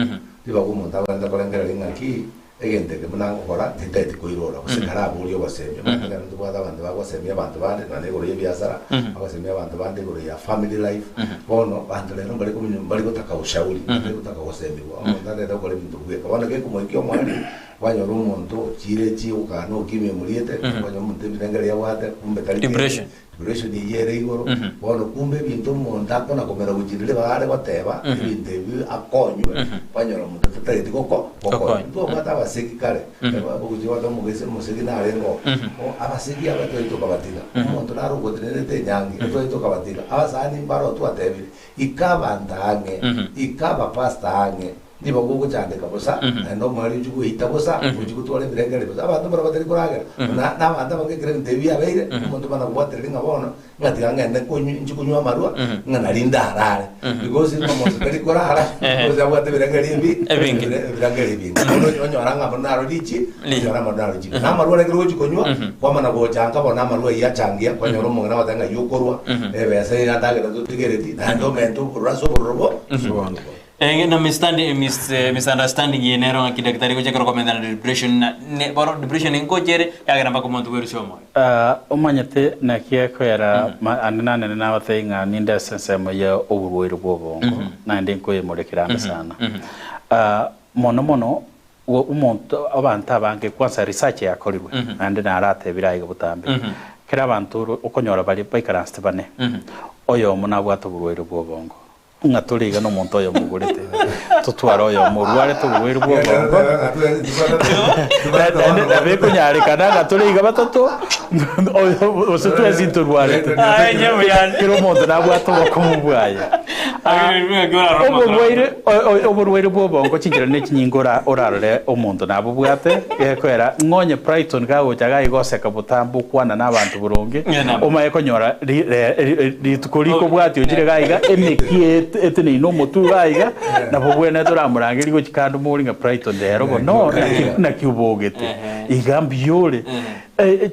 Speaker 4: Ribaga omonto agwenerete korengereria ng'aki, egento eke buna ngokora tintageti koirora, gose karaborie ogosemia. Omanyete ekero ntobwate abanto bagosemia abanto bande nonya igoro y'ebiasara, bagosemia abanto bande igoro ya family life, bono abanto rero mbare kominyo mbari gotaka ushauri, mbari gotaka gosemiwa. Omonto atagete gokora ebinto bweka. Bono gekomoikia omwani, Kwanyora omonto ochiire chigokana okimia omoriete, kwanyora omonto ebirengererio abwate kumbe tari kende,
Speaker 3: Depression.
Speaker 4: depression eyio ere igoro, bono kumbe ebinto omonto akona komera gochia riria bare goteba, ebinto ebi akonywe, kwanyora omonto tatageti goko gokonywa.
Speaker 3: Gokonywa.
Speaker 4: Ntobwate abasegi kare, ogochia gwata omogese omosegi narenge oo, o abasegi aba twari tokabatiga, omonto nare ogotenerete enyangi, twari tokabatiga, abasani mbaro twatebire, ika abanto ang'e, ika abapastor ang'e, Nigo gogochandeka bosa, naende omoerio ochie gweita bosa, ochie gotwara ebirengererio bosa. Abanto mbaro batari koragera, na na abanto abange ekero ebinto ebi biabeire, omonto bana kobwatereria ng'a bono, ng'a tiga ng'ende konywa inche konywa amarwa, ng'a nari ndarare. Because ng'a omonto tari korara, because abwate ebirengererio ebi
Speaker 3: Ebinge.
Speaker 4: ebirengererio ebinge. Bono onyora ng'a bono naro richi, onyora ng'a naro richi. Na amarwa ekero ogochia konywa, kwamana gocha nka bono amarwa ayio achangia, kwanyora omong'ina agoteba ng'a ayio okorwa, ebesa eye yatagete totigereti, naende omente obororo ase obororo bo,
Speaker 3: Eh, na mistandi- mis- eh, misunderstanding eye nero ng'aki daktari gocha ekero okomentana na depression na ne bono depression nkocha ere yagera mpaka omonto bwerusia omoyo.
Speaker 5: Ah, omanyete naki ekoera ma- ande nanene nabatebie ng'a ninde ase ensemo ya oborwaire bwa obongo naende nkoyemorekera ande sana. Ah, mono mono go- omonto abanto abange kwanza research yakorirwe naende naratebire aiga botambe kera abanto oro okonyora baria baikaransete bane oyomo nabwate oborwaire bwa obongo Ng'a tore iga nomonto oyomo ogorete, totware oyomo orwarete oborwaire bw'obongo, naende nabo ekonyarekana ng'a tore iga batato, oyo gose twensi ntorwarete. Kera omonto nabwate obokumu bwaye. Oborwaire oborwaire bw'obongo chinchera ne chinyinge ora orarore omonto nabobwate, gekoera ng'a onye Brighton kagocha iga aigoseka botambe okwana na abanto boronge, omanye konyora Rituko rikobwatia ochire iga iga, emekia eteneine omotwe iga iga, nabo obwenerete oramorangerie gochia kando more ng'a Brighton rero bono naki naki obogete, iga mbuya ore.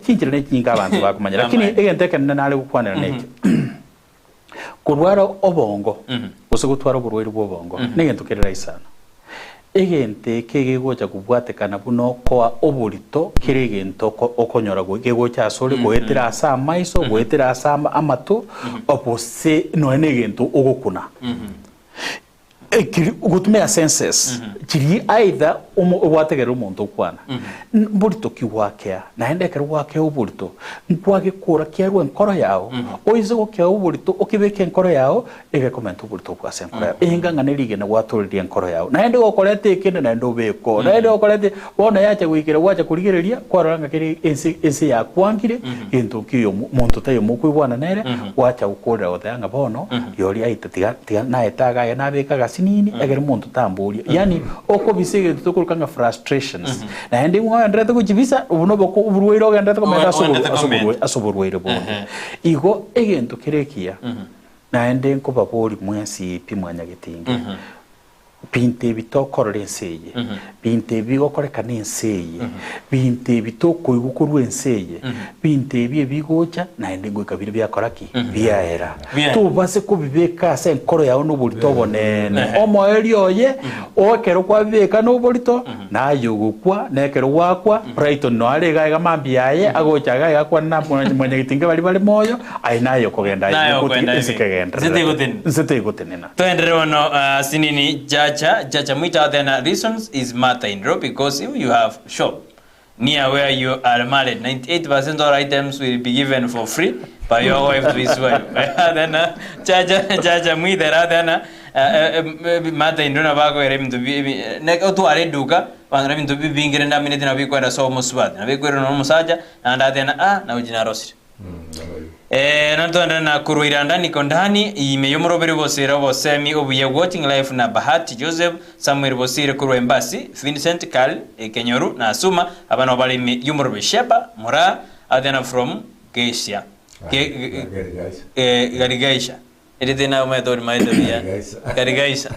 Speaker 5: Chinchera ne chinyinge abanto bakomanya, lakini egento ekenene nare gokwanera neke, korwara obongo gose gotwara oborwaire bwa obongo negento kere rahisi sana. Egento eke gegocha kobwatekana buna okoa oborito kera egento okonyora gegocha asore goetera ase amaiso, goetera ase amato, gose nonya na egento ogokuna. Ekeri gotumia senses chiria either ogwategerera omonto okwana, mborito ki gwakea? Naende ekero gwakea oborito, nkwagekora kiarwa enkoro yao, oise gokea oborito okebeke enkoro yao, Egekomenta oborito obwo ase enkoro yao, enga ng'a nerigena gwatoreria enkoro yao, naende gokoreta ekende naende obeke oo, naende gokoreta bono yacha goikera gwacha korigereria, kwarora ng'a kere ense ense yakwangire, gento nki oyo monto taiyo mokoigwana nere, gwacha gokorera goteba ng'a bono rirorio aite tiga tiga naete iga aye nabeke agasinini egere monto tamboria. Yaani okobisa egento tokoroka ng'a frustrations, naende ng'ogendererete gochibisa, obwo noboko oborwaire ogendererete komenta ase
Speaker 3: Ogendererete
Speaker 5: ase
Speaker 3: komenta.
Speaker 5: oborwaire ase oborwaire bonde. Igo egento kere ekiya. Naende nkobaboria mwensi pi mwanyagetinge, Binto ebi tokorora ense eye, binto ebi bigokorekana ense eye, binto ebi tokoigwa korwa ense eye, binto ebi ebigocha, naende ngoika bire biakora ki? Biaera.
Speaker 3: Biaera.
Speaker 5: Tobase kobibeka ase enkoro yao noborito obonene. Omoerio oye, o ekero kwabibeka noborito, Naye ogokwa, na ekero gwakwa, Brighton noyo are iga iga mambia yaye, agocha iga iga akwane na mwanyagetinge baria bare moyo, aye naye okogenda aye
Speaker 3: Naye
Speaker 5: gogotiga
Speaker 3: okoenda
Speaker 5: ense
Speaker 3: ime.
Speaker 5: kegendererete.
Speaker 3: Nse tegotenena.
Speaker 5: Nse tegotenena.
Speaker 3: Toenderere bono ase nini Jaja Jaja Mwita Athena reasons is matter in law because if you have shop near where you are married 98% all items will be given for free by your wife to his wife Athena Jaja Jaja Mwita ere Athena matter in law nabo akoera ebinto bi ebi ne otware eduka abanto ebinto bibinge rende amineti nabo bikoenda ase omosubati nabo ekoirana na omosacha naende Athena ah nagochi narosire. Eh, natoendere na korwa Iranda niko ndani ime y'omoroberi bosire obosemi obuya Watching Life na Bahati Joseph Samuel Bosire korwa Embasi Vincent Karl Ekenyoru na Asuma aba nabo bare ime y'omoroberi Sheba Moraa Athena from Geisha Ge- ge-
Speaker 4: Garigaisa.
Speaker 3: eh, Garigaisha Erite nawe omanyete orimaete buya
Speaker 4: Garigaisa.
Speaker 3: Garigaisha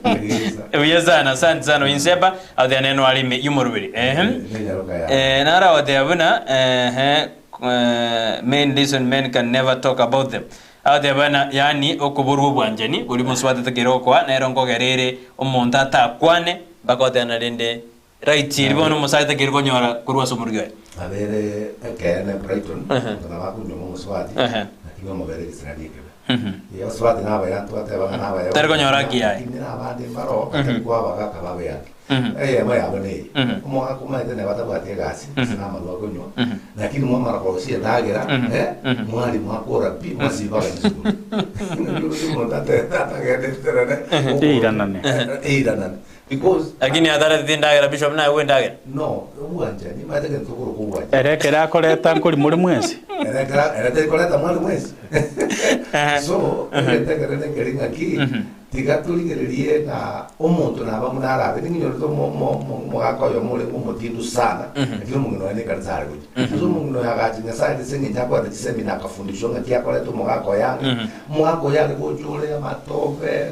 Speaker 4: Garigaisa.
Speaker 3: buya sana asante sana Oinseba Athena neno are ime y'omoroberi ehem
Speaker 4: Nenyaroka ya.
Speaker 3: Eh, naragotea buna ehe, eh, main reason men can never talk about them agotea bana yani okoborwa obwanchani bori moswatete kere okoa nero nkogera ere omonto atakwane mpaka otea narende right eri bono omosacha takeri konyora korwa ase omorugi oye
Speaker 4: Abere ekeene Brighton,
Speaker 3: Ehe.
Speaker 4: na bakunywa omoswati,
Speaker 3: Ehe.
Speaker 4: lakini omobere egesirani ekebe. Abasubati nabaya ntwateba ng'a nabaya.
Speaker 3: Tari konyora haki yaye.
Speaker 4: Lakini nabande mbaro, batari koa abagaka babe haki.
Speaker 3: Mhm.
Speaker 4: Eyemo yabo neye.
Speaker 3: Mhm.
Speaker 4: Omogaka omanyete neba tabwati egasi, gose namarwa akonywa,
Speaker 3: Mhm.
Speaker 4: lakini mwamara korosia endagera,
Speaker 3: Mhm.
Speaker 4: eh,
Speaker 3: Mhm.
Speaker 4: mwari mwakora pi, mwasiba agasukuru. Omonto atagendeterane.
Speaker 5: Eiranane.
Speaker 4: Eiranane. Because
Speaker 3: Lakini ataretete endagera bishop naye bwe endagera.
Speaker 4: no, obwanchani, omanyete gento tokoroka obwanchani.
Speaker 5: Ere ekero akoreta nkori more mwensi.
Speaker 4: Ere ekero ere teri koreta mwari mwensi. So, egento ekere nekeri ng'aki, tiga torigererie ng'a omonto naba buna arabe, ning'inyorete omo- omo- omo- omogaka oyomo orenge omotindu sana, lakini omong'ina oye na ekanisa are gochia. Sasa omong'ina oyo agacha Nyasaye ase eng'encho akoreta chiseminar akafundishwa ng'aki akoreta omogaka oye ang'e, omogaka oyo are gocha ore amatobe,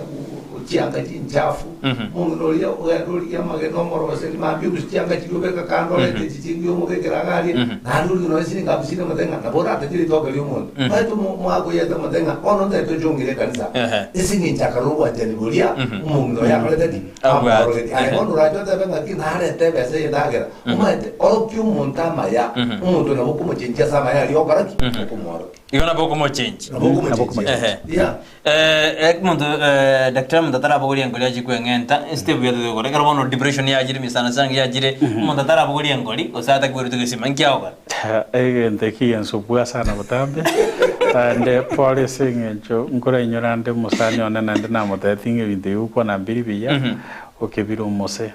Speaker 4: chianga chinchafu, omong'ina oria ogenda origia amagena omoroserie mambia orusie chianga chiria obeka kando orente echi chingiya omobekere iga aria, naende origie nonye siringi hamsini omote ng'a nabo oratache ritoke ria omonto. Omanyete omo omwaka oyete omote ng'a bono ntagete oche ong'ire ekanisa, ase eng'encho akarora obwanchani boria, omong'ina oyo akorete ki?
Speaker 3: Abwate.
Speaker 4: Amworogeti. Aye bono orache otebe ng'aki narente ebesa eye ndagera, omanyete orokia omonto amaya, omonto nabo okomochenchia ase amaya aria ogokora ki? Okomworokia.
Speaker 3: Igo nabo okomochenchia.
Speaker 4: Nabo okomochenchia.
Speaker 3: Ehe.
Speaker 4: Yeah.
Speaker 3: Eh, omonto eh, daktari omonto atarabogoria engori achie kweng'enta estep buya togokora ekero bono depression yachire misana sana yachire omonto atarabogoria engori gose atakwerete gesima nki agokora
Speaker 5: Egento eki gensubua sana botambe naende pore ase eng'encho nkorainyora nde omosani one naende namotebetie ng'a ebinto ebi gokwana mbiri buya okebire omose.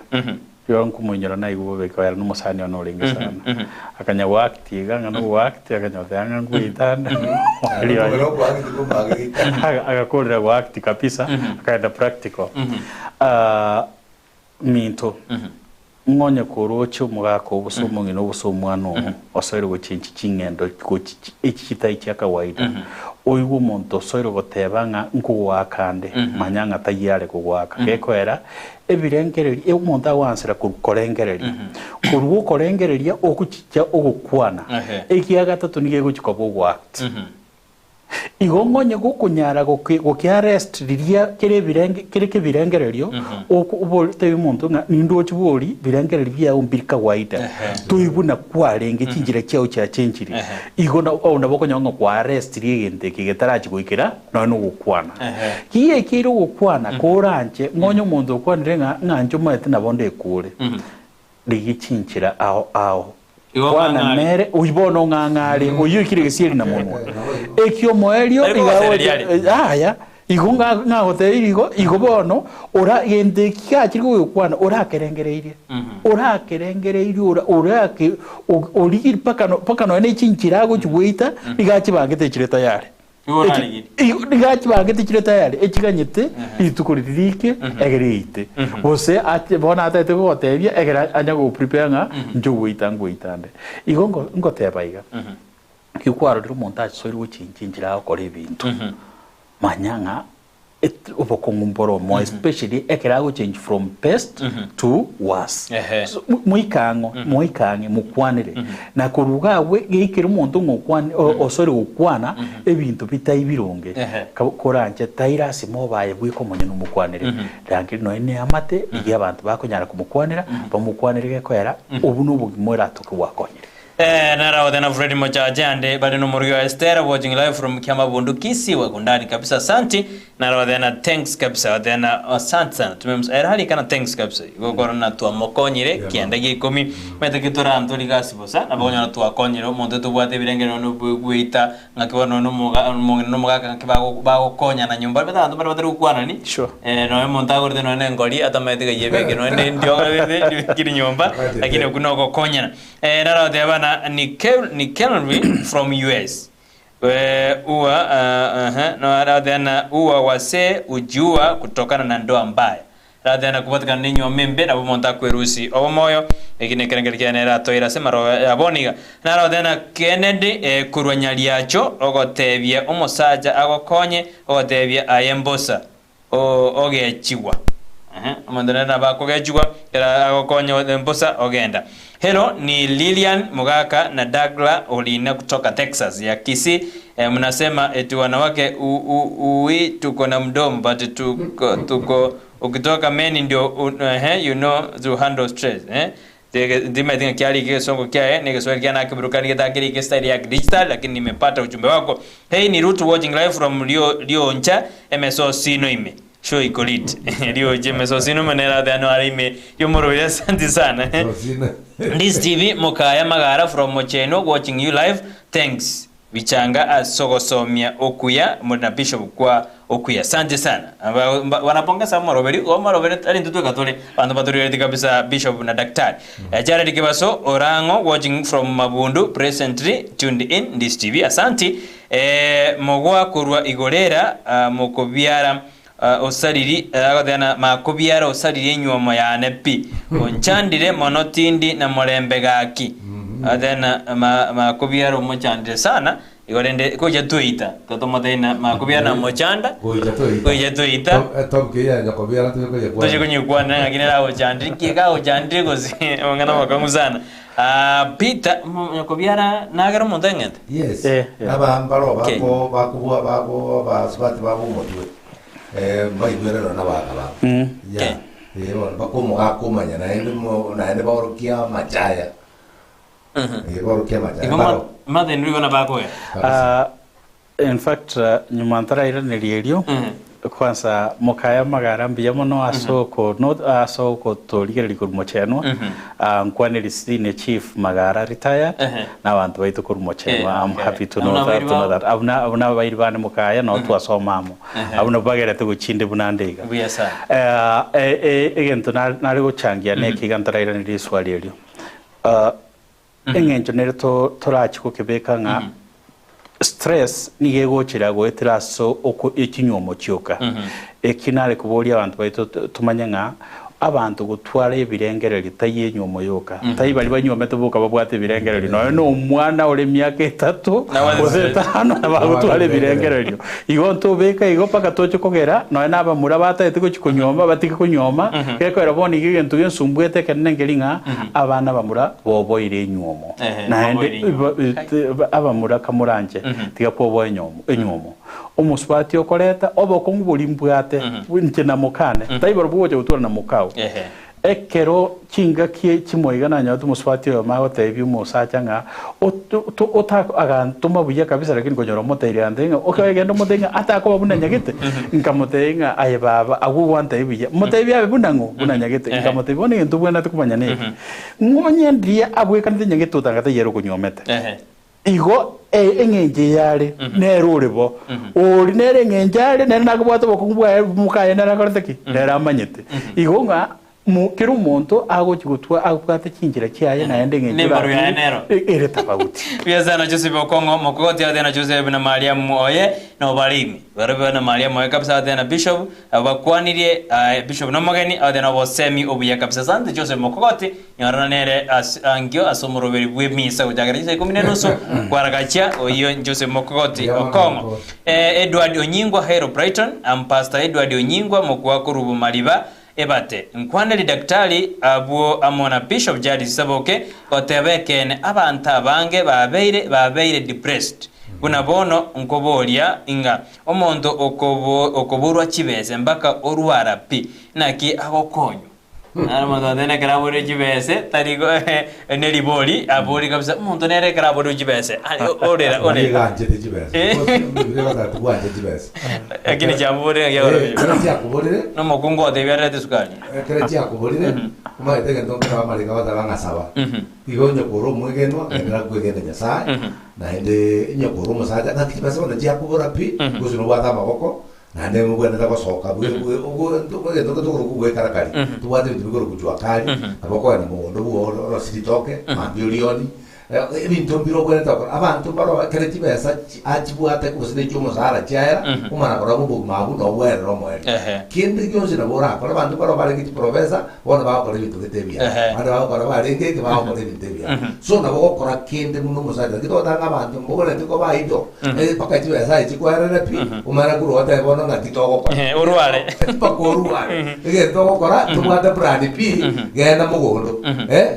Speaker 5: Igo nkomoinyora naigwe bobe ekiagera nomosani one orenge sana. Akanya goact iga ng'a nogoact akanyoteba ng'a ngoitande oria oye. Agakorera goact kabisa akaenda practical. Ah, minto, ng'onye koroche omogaka oo gose omong'ina oo gose omwana oo osoire gochenchi ching'endo gochi echi chitai chia kawaida, oigwe omonto osoire goteba ng'a nkogoaka ande, manya ng'a taiyo are kogoaka. Gekoera Ebirengererio, omonto agoansera korwa korengereria. Korwa okorengereria ogochicha ogokwana.
Speaker 3: Ehe.
Speaker 5: Ekia gatato nigo egochi koba ogoact. Igo ng'onye gokonyara goki goki arrest riria kere ebirenge kere kebirengererio, oko obori otebi omonto ng'a nindochi bori birengererio biao mbiri kawaida.
Speaker 3: Ehe.
Speaker 5: Toi buna kwarenge chinchera chiao chiachenchire.
Speaker 3: Ehe.
Speaker 5: Igo na oo nabo okonyora ng'a kwa arrestiri egento eke getarachi goikera Nonya nogokwana. Ki ekeire ogokwana koranche, ng'onye omonto okwanire ng'a ng'a inche omanyete nabo ndekure. Rigia chinchera ao ao.
Speaker 3: Igo
Speaker 5: Kwana
Speaker 3: ng'ang'are.
Speaker 5: nere, oyio bono ng'ang'are, oyio oikire gesieri na monwa. Ekiomoerio
Speaker 3: Tari
Speaker 5: iga
Speaker 3: kogosereria
Speaker 5: agocha-
Speaker 3: are.
Speaker 5: eh, yaya, igo ng'a- ng'agotebirie igo, igo bono ora gento eki gachire kogekwana orakerengereirie. Orakerengereirie ora orake origie mpaka no mpaka nonya ne chinchera agochi goita, iga achibangete chire tayari.
Speaker 3: Igo orarigirie.
Speaker 5: Nigo achibangete chire tayari, echiganyete rituko riria riike, egere eite. Gose ache bono atagete gogotebia, egere anya gogoprepare ng'a inche ogoita ngoita nde. Igo ngo ngoteba iga, ekio kwarorire omonto asoire gochinchia enchera agokora ebinto, manya ng'a et obokong'u mboro omoe especially ekero agochange from best to worse.
Speaker 3: Ehe.
Speaker 5: So, mo- moike ang'o, moike ang'e mokwanere. Na korwa iga abwe, geikere omonto ng'a okwane o- osore gokwana ebinto bitai bironge,
Speaker 3: Ehe.
Speaker 5: ka- koranche tai lasima obaye bweka omonyene omokwanere. Rakini nonya ne eamate, rigia abanto bakonyara komokwanera, bamokwanere gekoera, obwo nobogima oratoke gwakonyire.
Speaker 3: Eh, naraothe na Fred Mochache ande bare nomorugi wa Esther watching live from Kiamabundu Kisii wagundani kabisa asanti naraothe na thanks kabisa othe na asante sana tumemsa era hali kana thanks kabisa igokora na twamokonyire kianda gia ikomi mete kitorantori gasi bosa nabo konyora twakonyire omonto tobwate ebirengerero no bweita ng'aki bono nomoga omong'ina nomogaka ng'aki bago bagokonyana nyomba bete abanto mbare batari gokwanani
Speaker 5: Sure.
Speaker 3: Eh, nonya omonto agorete nonya na engori atamanyete ng'ai ebeke nonya na endiogo ebekire nyomba lakini okwo nogokonyana Eh, naroteba na ni Kel, ni Kelvin from US. Eh, uwa uh, uh, no arathena uwa wase ujiua kutokana na ndoa mbaya rathena kubatikana ni nyuoma embe nabo omonto akwerusi obomoyo eki nekerengeri kiane eratoira ase maro yaboniga narathena Kennedy eh, korwa Nyariacho ogotebia omosacha agokonye ogotebia aye mbosa o- ogechigwa Ehe, omonto nere nabo akogechigwa era agokonya mbosa ogenda. Hello ni Lilian Mugaka na Dagla Olina kutoka Texas ya Kisii. Eh, mnasema eti wanawake u, u, ui tuko na mdomo but tuko, tuko ukitoka meni ndio eh, you know to handle stress eh ndimetinga kiali kisongo kyae ni Kiswahili kia kiburukani kitakiri ki style ya digital lakini nimepata ujumbe wako. Hey ni Ruth watching live from Rio Rio Ncha MSO sino ime show ikolit Rio je MSO sino manera de ano arime yo moro asante sana. This TV Mukaya Magara from Mocheno watching you live. Thanks. Bichanga asogosomia okuya muna bishop kwa okuya. Asante sana. Wanapongeza Maroberi, o Maroberi ali ntutu katole bantu baturire kabisa bishop na daktari. Mm. Jared Kibaso Orango watching from Mabundu presently tuned in this TV. Asante. Mogwa kurwa igorera uh, mukobiara uh, osariri agothena makobiara osariri enyuomo yane pi onchandire mono tindi na murembe gaki athena makobiara omochandire sana igorende kuja tuita totomoteina makobiara na mochanda
Speaker 4: Goija
Speaker 3: tuita
Speaker 4: Tom nyakobiara tuje
Speaker 3: tuje kunyikwana ngakine ra ochandire kika ochandire gosi mangana makangu sana. Peter nyakobiara nagera omonto eng'ete
Speaker 4: Yes. Eh, yeah. Aba mbaro bako bakubwa bako basubati babo motwe. Eh baigwerero na baka ba. Ya. Eh bona bakomugakumanya naende mo naende baorokia machaya. Eh baorokia machaya.
Speaker 3: Igo mathe nrigo na bakoya.
Speaker 5: In fact nyuma ntarairaneria erio kwanza mukaya magara mbuya mono asoko no asoko torigereria korwa mochenwa. Nkwaneri senior chief magara retired. Na abantu baitu korwa mochenwa. I'm happy to know that, to know that. Abuna abuna bairi bane mukaya no twasomamo abuna bagerete guchinde buna ndeiga. Eh eh egento nari guchangia nekiga ntarairaneria iswali erio. Eng'encho nere torachi gokebeka ng'a stress nigo egochera goetera ase oko ekinyuomo chioka. Eki nare koboria abanto baito tumanye ng'a abantu gotwara ebirengereri tai enyuomo yoka. Tai bari banyuomete boka babwate ebirengereri noyo no omwana ore emiaka etato gose etano nabagotwara ebirengererio igo ntobeka igo mpaka toche kogera noyo nabamura bataete gochi konyuoma batike konyuoma gekoera bono iga egento gensumbwete ekenene nkeri ng'a abana bamura boboire enyuomo. Naende abamura kamuranje tiga kwoboa enyuomo enyuomo. Omusubati okoreta obokongu bori mbwate nche na mukane. Tai boro bwocha gotwara na mukao. Ekero chingaki chimoiga nanyora omusubati oyo magotebia omosacha ng'a agantuma buya kabisa lakini konyora omoteire ante ng'a okagenda omotebi ng'a atakoba buna nyagete. Nkamotebia ng'a aye baba agwo gwantebi buya. Motebi abe buna ng'o buna nyagete. Nkamotebia bono egento bwenerete komanya neke ng'onye ndiria abwekanete nyagete otangate yere okonyuomete. Igo eng'encho yare nere ore bo. Ori nere eng'encho are nere nakobwate obokungu bwaye mukaye nere akorete ki? Nere amanyete. Igo ng'a kera omonto agochi gotwa abwate chinchera chiaye naende eng'encho
Speaker 3: Nembaro yaye nero.
Speaker 5: ere tofauti.
Speaker 3: Pia sana Joseph Okongo mokogoti athena Joseph na Mariamu oye no barimi barebe na Mariamu oye kabisa athena Bishop abakwanirie Bishop nomogeni athena bosemi obuya kabisa. Asante Joseph Mokogoti nyorana nere angio asomoroberi bwe misa gochakera chisa ikumi na nusu kwaragachia oyo Joseph Mokogoti Okongo. Edward Onyingwa Hero Brighton am Pastor Edward Onyingwa mokwa kurubu Mariba ebate nkwaneri daktari abwo amona Bishop Jadi Saboke gotebekene abantu abange babeire babeire depressed. Buna bono nkoboria inga omonto okoborwa chibese mpaka orwara pi naki agokonywa Ara omonto atene ekero aborire chibese tari neribori abori kabisa omonto nere ekero aborire chibese orera orera
Speaker 4: Ganchete chibese. Bwanche chibese.
Speaker 3: Lakini chiaborire
Speaker 4: Kero chiakoborire
Speaker 3: nomokungu otebia arete sukari.
Speaker 4: Kero chiakoborire omanyete egento nkero amarika bataba ng'asaba. Igo nyokora omwegenwa gendera kwegena Nyasaye naende nyokora omosacha naki chibese bono chiakobora pi gose nobwate amaboko naende mobwenerete gosoka egento getogoro gwekarakari tobwate ebinto bigoro jua kali nabo okogenda mogondo bwo orosi ritoke mambia orioni. Ebinto mbire obwenerete gokora, abanto mbaro ekero chibesa achibwate gose ne chi'omosara chiaera, omana korora ng'a obogima abwo nobwerere omoerio. Kende gionsi nabo orakore, abanto mbaro barenge chiprofesa, bono bagokora ebinto gete ebiya, abande bagokora barenge eke bagokora ebinto ebiya. So nabo ogokora kende buna omosacha, naki togoteba ng'a abanto mbobwenereti koba idle, mpaka chibesa aye chikwerere pi, omanye korwa otebe bono ng'aki togokora.
Speaker 3: Orware.
Speaker 4: Mpaka orware. Egento ogokora, tobwate plan B, genda mogondo,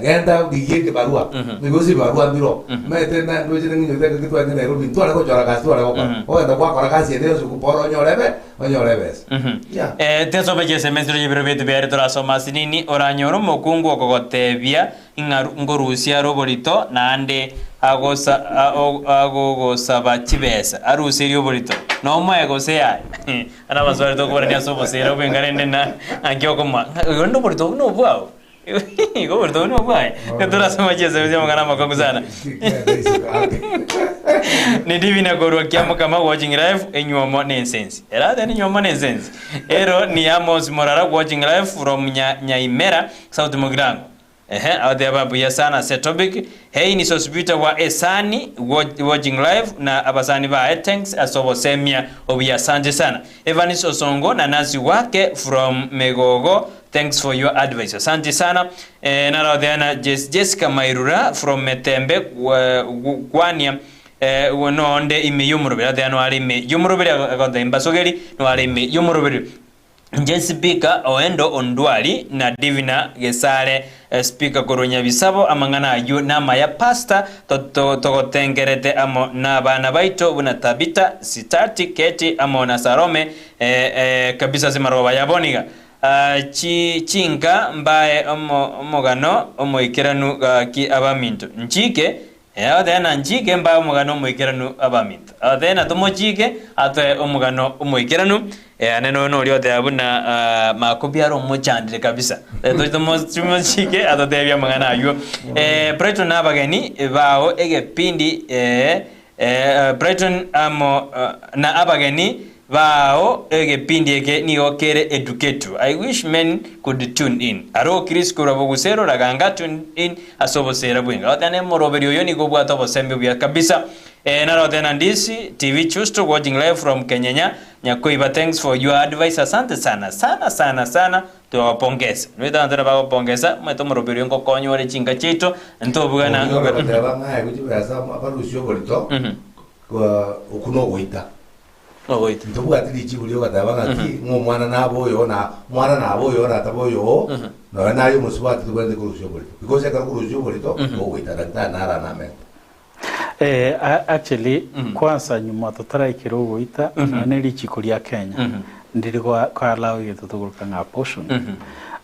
Speaker 4: genda rigia ekebarua, gose ebibarua mbiroo. Omanyete na ndoche ning'inyote ekero twarenge Nairobi, ntware gochora gasi tware gokora. Ogenda gwakora gasi ende yonsi bora onyore ebe, onyore ebesa. Yeah.
Speaker 3: Tesobe chi'esemesi roche ebiro bietu biaye torasome ase nini, oranyore omokungu okogotebia ng'a nkorusia are oborito, naende agosa agogosaba chibesa, aruserie oborito, nomoe gose yaya? Ana amaswali tokoborania ase oboseera bwenga rende na naki okomoa ng'a oyo rende oborito obwo nobwao igo oborito obwo nobwaye torasoma chiesemo chi'amang'ana amakong'u sana Ni Divina korwa Kiamokama watching live enywomo ne ensensi era then enywomo ne ensensi ero ni Amos Morara watching live from Nya Nyaimera South Mugirango Ehe, abateba buya sana ase topic. Hey ni Sospeter wa Esani watching live na abasani baye thanks ase obosemia obuya asante sana. Evans Osongo na Nancy Wake from Megogo thanks for your advice asante sana. Eh, narotheana Jessica Mairura from Metembe Kwania eh, noonde ime y'omoroberi athea noare ime y'omoroberi agoteba mbasogeri noare ime y'omoroberi Inche Speaker Oendo Ondwari na Divina Gesare Speaker korwa Nyabisabo amang'ana ayio namaya Pastor togotengerete amo nabana baito buna Tabita, Sitati, Keti amo na Salome kabisa ase marogoba ya boniga chinka mbae omogano omoikeranu gaki abaminto nchike Abateena nchike mbae omogano omoikeranu abaminto. Abateena tomochike atoe omogano omoikeranu. Ane noyo noria oteba buna Makobi are omochandire kabisa. Tomochike atotebie amang'ana aywo. Brighton na abageni bao egepindi Brighton amo na abageni Bao egepindi eke nigo kere educative. I wish men could tune in. Aro Chris korwa bogusero raganga tune in ase obosera bwenga. Goteba ne moroberi oyo nigo obwate obosemia obuya kabisa. Eh naroteba na Ndisi TV Chusto watching live from Kenyenya Nyakoiba thanks for your advice asante sana sana sana sana twawapongeza. Noete abanto nabagopongeza omanyete omoroberi oyo ngokonya ore chinka chiaito ntobugana.
Speaker 4: Oria ogoteba ng'a aegwe chibesa abarusie oborito, okwo nogoita.
Speaker 3: Ogoita.
Speaker 4: Ntobwati richibu ri'ogoteba ng'aki, ng'a omwana nabe oyo na omwana nabe oyo na tabe oyo oo, nonya naye omosubati tobwenerete korusia oborito. Because ekero okorusia oborito, ogoita daktari naro anamente.
Speaker 5: Eh, actually kwanza nyuma totaraikera ogoita nonya ne richiko ria Kenya ndiri goa allow egento togoroka ng'a abortion.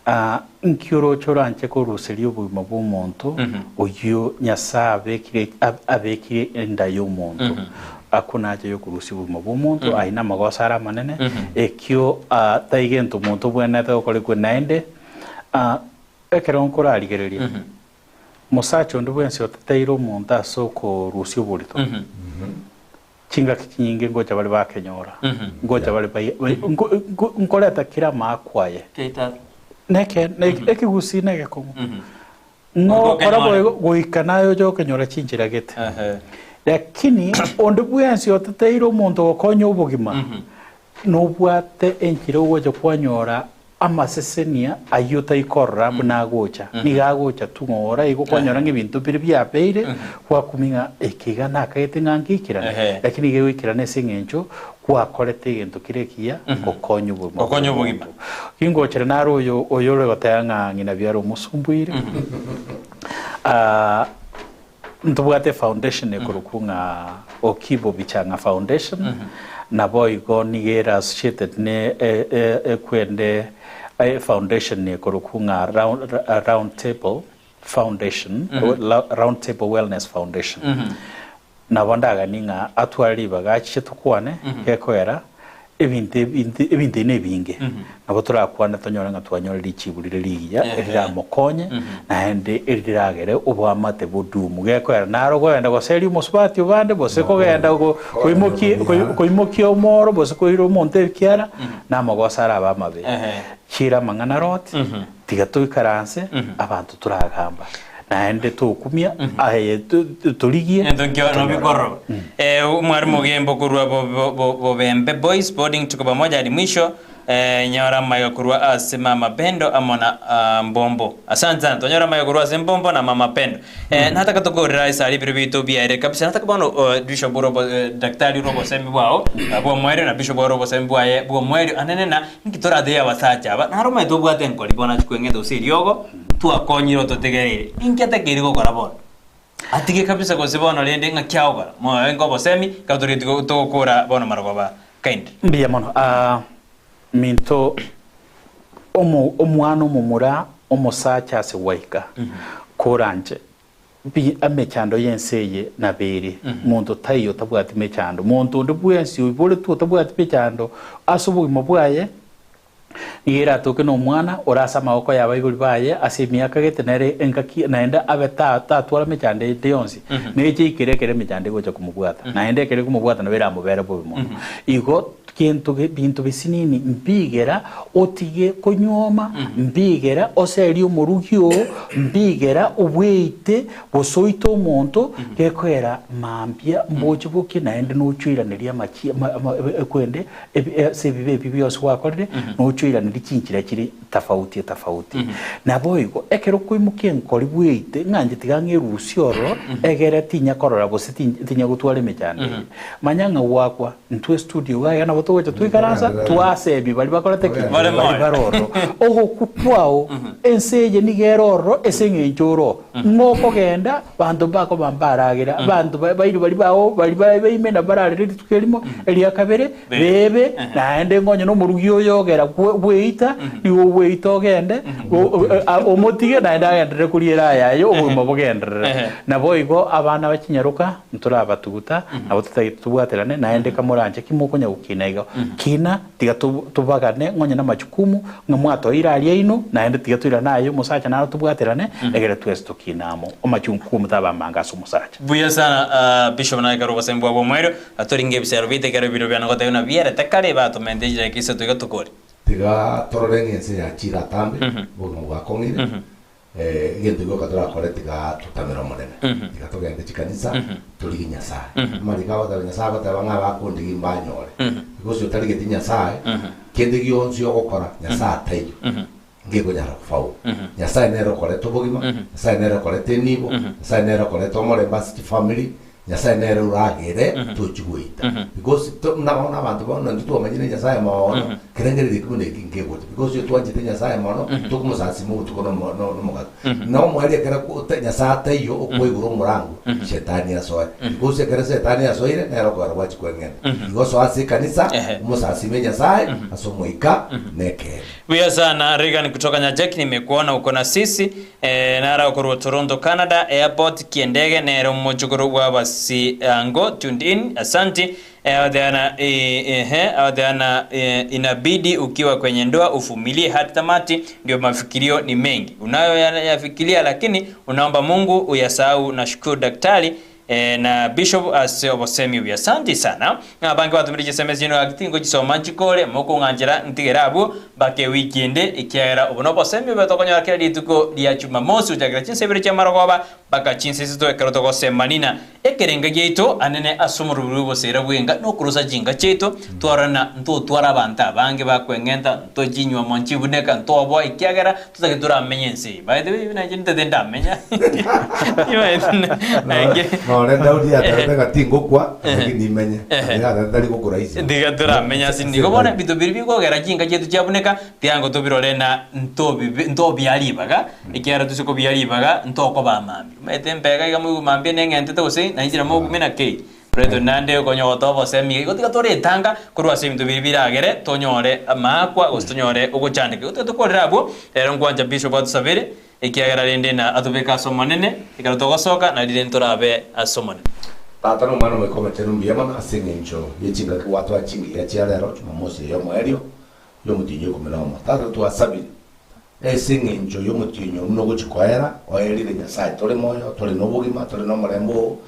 Speaker 5: Ah, nki oroche oranche koruseria obogima bwa omonto oyio Nyasaye abekire abekire enda ya omonto. Akwo nache yokorusia obogima bw'omonto, aye namagoso are amanene, ekio tai gento omonto obwenerete gokora ekwe. Naende ekero nkorarigereria, mosacha onde bwensi oteteire omonto ase okorusia oborito, chingaki chinyinge ngocha bare bakenyora, ngocha bare bai nkoreta kera amaakwa aye. Neke ekegusii na egekong'u. Ng'okora boigo goika naye oche gokenyora chinchera gete. Lakini onde bwensi oteteire omonto gokonya obogima, nobwate enchera ogocha kwanyora amasesenia ayio otaikorora buna agocha. Nigo agocha tu ng'ora igo kwanyora ng'a ebinto biria biabeire, gwakumia ng'a eke iga nakagete ng'a ngeikerane, lakini iga egoikerana ase eng'encho gwakorete egento kere ekiya gokonya obogima
Speaker 3: Gokonya obogima.
Speaker 5: bw'omonto. Gingochera naro oyo oyore goteba ng'a ng'ina biara omosumbuire, ah, ntobwate efoundation ekorokwa ng'a Okibo Bichang'a Foundation, naboigo nigo ere associated ne e- e- ekwende efoundation ekorokwa ng'a Round, Round Table Foundation, Round Table Wellness Foundation. Nabo ndaganie ng'a atware ribaga achiche tokwane, gekoera ebinto ebinto ebinto ebi nebinge. Nabo torakwane tonyore ng'a twanyore richibu rire rigiya, eriramokonye, naende eriragere oboamate bodumu. Gekoera naro kogenda goseria omosubati obande, gose kogenda go koimokia koimokia omoro, gose koira omonto ekiara, namagoso arabe amabe. Chira amang'ana Lot, tiga toikaranse, abanto toragamba. Naende tokumia, aye torigie.
Speaker 3: Ento nkio nobikoro. Eh, omwarimu Ogembo korwa bo- bo- bo- Bobembe Boys Boarding tuko pamoja hadi mwisho. Eh, nyora amaiga korwa ase Mama Pendo amo na ah, Mbombo. Asante sana. Twanyora amaiga korwa ase Mbombo na Mama Pendo. Eh, nataka tokorera ase ebiro biaito biaere kabisa. Nataka bono uh, Bishop Robo, eh, Daktari Robosemi bwao ah, bw'omoerio na Bishop Robosemi bwaye bw'omoerio anene na inki toratebie abasacha aba naro omanyete obwate enkori bono achie kweng'enta gose eriogo twakonyire ototegereire inki atakeire gokora bono atige kabisa gose bono rende ng'aki agokora moyo inke obosemi ekero toria togokora bono marogoba kindly.
Speaker 5: Mbuya mono. Ah, minto omo omwana omomura omosacha ase gwaika koranche bi emechando y'ense eye nabo ere monto taiyo otabwati mechando monto onde bwensi oiboretwe otabwati mechando ase obogima bwaye Nigo eratoke nomwana ore ase amaboko y'abaibori baye ase emiaka gete nere engaki naende abe ta tatwara mechando ende yonsi, neche eikere ekero emechando egocha komobwata, naende ekero ekomobwata nabo eramobere bobe mono. Igo gento ge binto bisinini mbigera otige konyuoma, mbigera oserie omorugi oo, mbigera obweite gose oite omonto, gekoera mambia mboche bokie naende nochoiranerie amachie ama ama ekwende Ase ebibe ebi bionsi gwakorire, nochoiranerie chinchera chire tafauti etafauti. Naboigo, ekero okoimokia enkori bweite, ng'a inche tiga ng'erusie ororo, egere tinya korora gose tinya gotwara emechando eye. Manya ng'a gwakwa, intwe estudio iga iga nabo togocha toikaransa, twasebia baria bakorete ki?
Speaker 3: Bare moyo.
Speaker 5: Baria bare ororo. Ogokwa kwao, ense eye nigo ere ororo ase eng'encho ore oo. Ng'a okogenda, banto mbakoba mbaragera, abanto bairwe baria bao baria baime nabo bararere rituko erimo, eria kabere, bebe, naende ng'onye nomorugi oyo ogera gweita, nigo ogweita ogende, omotige naende agenderere koriera ayaye obogima bogenderere. Naboigo abana ba chinyaroka ntorabatuguta, nabo totagete tobwaterane, naende kamoranche ki mokonya gokina igo, kina Tiga tobagane ng'onye namachukumu, ng'a mwatoeire aria inwe, naende tiga toirane aye omosacha naro tobwaterane, egere twensi tokine amo. Amachunkumu taba amange ase omosacha.
Speaker 3: Buya sana Bishop naye kare obosemi bwabo omoerio atoringe ebisero biaito ekero ebiro biane gotebia buna bierete kare batomente chidakika isato iga tokore.
Speaker 4: Tiga torore ng'a ense yachire atambe, obogima bwakong'ire, Egento gioka torakore tiga totamere Omonene, tiga togende chikanisa torigie Nyasae. Amariko agoteba Nyasae agoteba ng'a abakondigia mbanyore. Because otarigeti Nyasae, kende gionsi ogokora Nyasae ataiyo, ngekonyara kofaulu. Nyasae nere okoreta obogima, Nyasae nere okoreta enibo, Nyasae nere okoreta omorembe ase chifamiri, Nyasae nere oragere tochi goita because to buna bono abanto bono intwe twamanyire Nyasae moono kerengererio eki buna eki nkegocha because oyio twanchete Nyasae mono tokomosasima obotuko nomo no nomogaso. Na omoerio ekero ko Nyasae ataiyo okwaigure omorango shetani asoe because ekero shetani asoire nere okogera gwachia kweng'enta. Igo soa ase ekanisa omosasime Nyasae ase omoika na ekeene.
Speaker 3: Buya sana Reagan kutoka Nyajek nimekuona uko na sisi eh, nara okorwa Toronto Canada airport kiendege nere omochokoro bwa abasiango tuned in asanti eh, abateana eh, ehe abateana eh, inabidi ukiwa kwenye ndoa uvumilie hadi tamati ndio mafikirio ni mengi unayo yafikiria lakini unaomba Mungu uyasahau nashukuru daktari Eh, na Bishop ase obosemi obuya. Asanti sana. Ng'a abange batomire chisemi chiaino gaki tingochisoma nchikore, mokong'anchera ntigere abwo mpaka ewiki ende, ekiagera obo nobosemi obe tokonyora kera rituko ria Jumamosi gochakera chinsa ibere chi'amarogoba mpaka chinsa isato ekero togosemanina ekerenga giaito anene ase omoroberi bw'oboseera bw'enka na okorosa chinka chiaito, twarora ng'a ntotware abanto abange bakweng'enta, ntochinywa mo nchibuneka, ntoboa ekiagera Totagete toramenye ense eye. By the way, buna inche ntete ndamenya.
Speaker 4: Nore Daudi yatebete ng'a tingokwa, lakini nimenye. Yatebete tari gokura ise.
Speaker 3: Tiga toramenya ase nigo bono ebinto biria bikogera chinka chiaito chiabuneka, tiga tobirore na ntobibe ntobia ribaga, ekiagera tose kobia ribaga ntokoba mambia. Omanyete mpega iga moigwe mambia neng'entete gose nainche nabo mokumia naki? Petero naende okonya gotoa obosemi, igo tiga toretanga korwa ase ebinto biria biragere tonyore amaakwa gose tonyore ogochandeka. Igo tiga tokorere abwo, ere nkwancha Bishop atusabere, ekiagera rende na atobeke ase Omonene, ekero togosoka na riria ntorabe ase Omonene.
Speaker 4: Tata na Omwana Omoika Omochenu mbuya mono ase eng'encho ye chingaki gwatoa chingiya chia rero, Jumamosi eye y'omoerio y'omotienyi o ikomi na omo. Tata twasabire Ase engencho y'omotienyi oo buna ogochia koera, oerire Nyasae tore moyo, tore nobogima, tore nomorembe oo.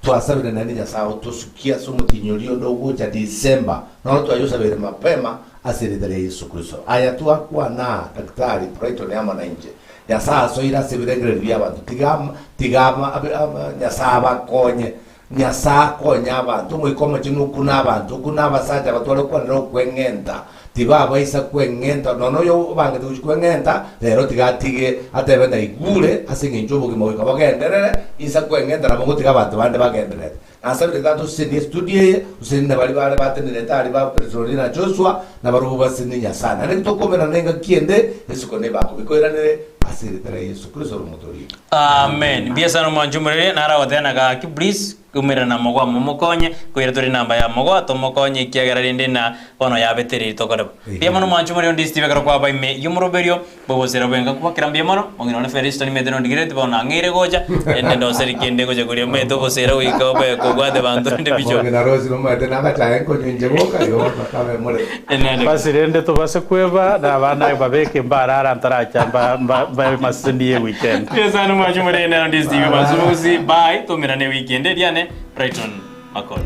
Speaker 4: Twasabire naende Nyasae otosukie ase omotienyi oria onde ogocha December, noro twayosabeire mapema ase erieta ria Yeso Kristo. Aya twakwana aa, Daktari Brighton amo nainche. Nyasae asoire ase ebirengererio bi'abanto, tiga ama, tiga ama, abe, ama, Nyasae abakonye, Nyasae akonye abanto, Omoika Omochenu okune abanto, okune abasacha batware okwanera okweng'enta, tibabaisa kweng'enta, nonya oyo obangete gochia kweng'enta, rero tiga atige atebe naigure ase eng'encho obogima goika bogenderere, insa kweng'enta nabo ngotiga abanto bande bagendererete. Nasabire Tata osesenie estudio eye, osesenie na baria bare batenerete aria ba Priscilla na Joshua, na barobwo basesenie Nyasae. Naende tokomerana engaki ende, esiko neba obikoiranere ase erieta ria Yeso Kristo ore Omotoria.
Speaker 3: Amen. Mbuya sana omwanchi omorere naro agoteba gaki please kumerana na mogo amo mokonye koira tore enamba ya mogo tomokonye ekiagera rende na bono yabetereri tokore bo. Mbuya mono omwanchi omorere onde Steve ekero kwaba ime yomoroberio Bobosera bwenka kobakera mbuya mono, omong'ina one Feresto nimete nondigerereti bono nang'eire gocha, rende ndoseri kende ngocha koria omanyete obosera goika obe kobwate banto rende bichwa.
Speaker 4: Omong'ina Rose nomanyete nagachaye nkonywa inche boka igo bono kabe more.
Speaker 3: Enene.
Speaker 5: Basi rende tobase kweba, na abana aye babeke mbarara ntaracha mba- mba- mbae amaseseni ye weekend.
Speaker 3: Mbuya sana mwanche more nero ndi Steve Masubusi, bye, toumerane weekend eriane, Brighton Makori.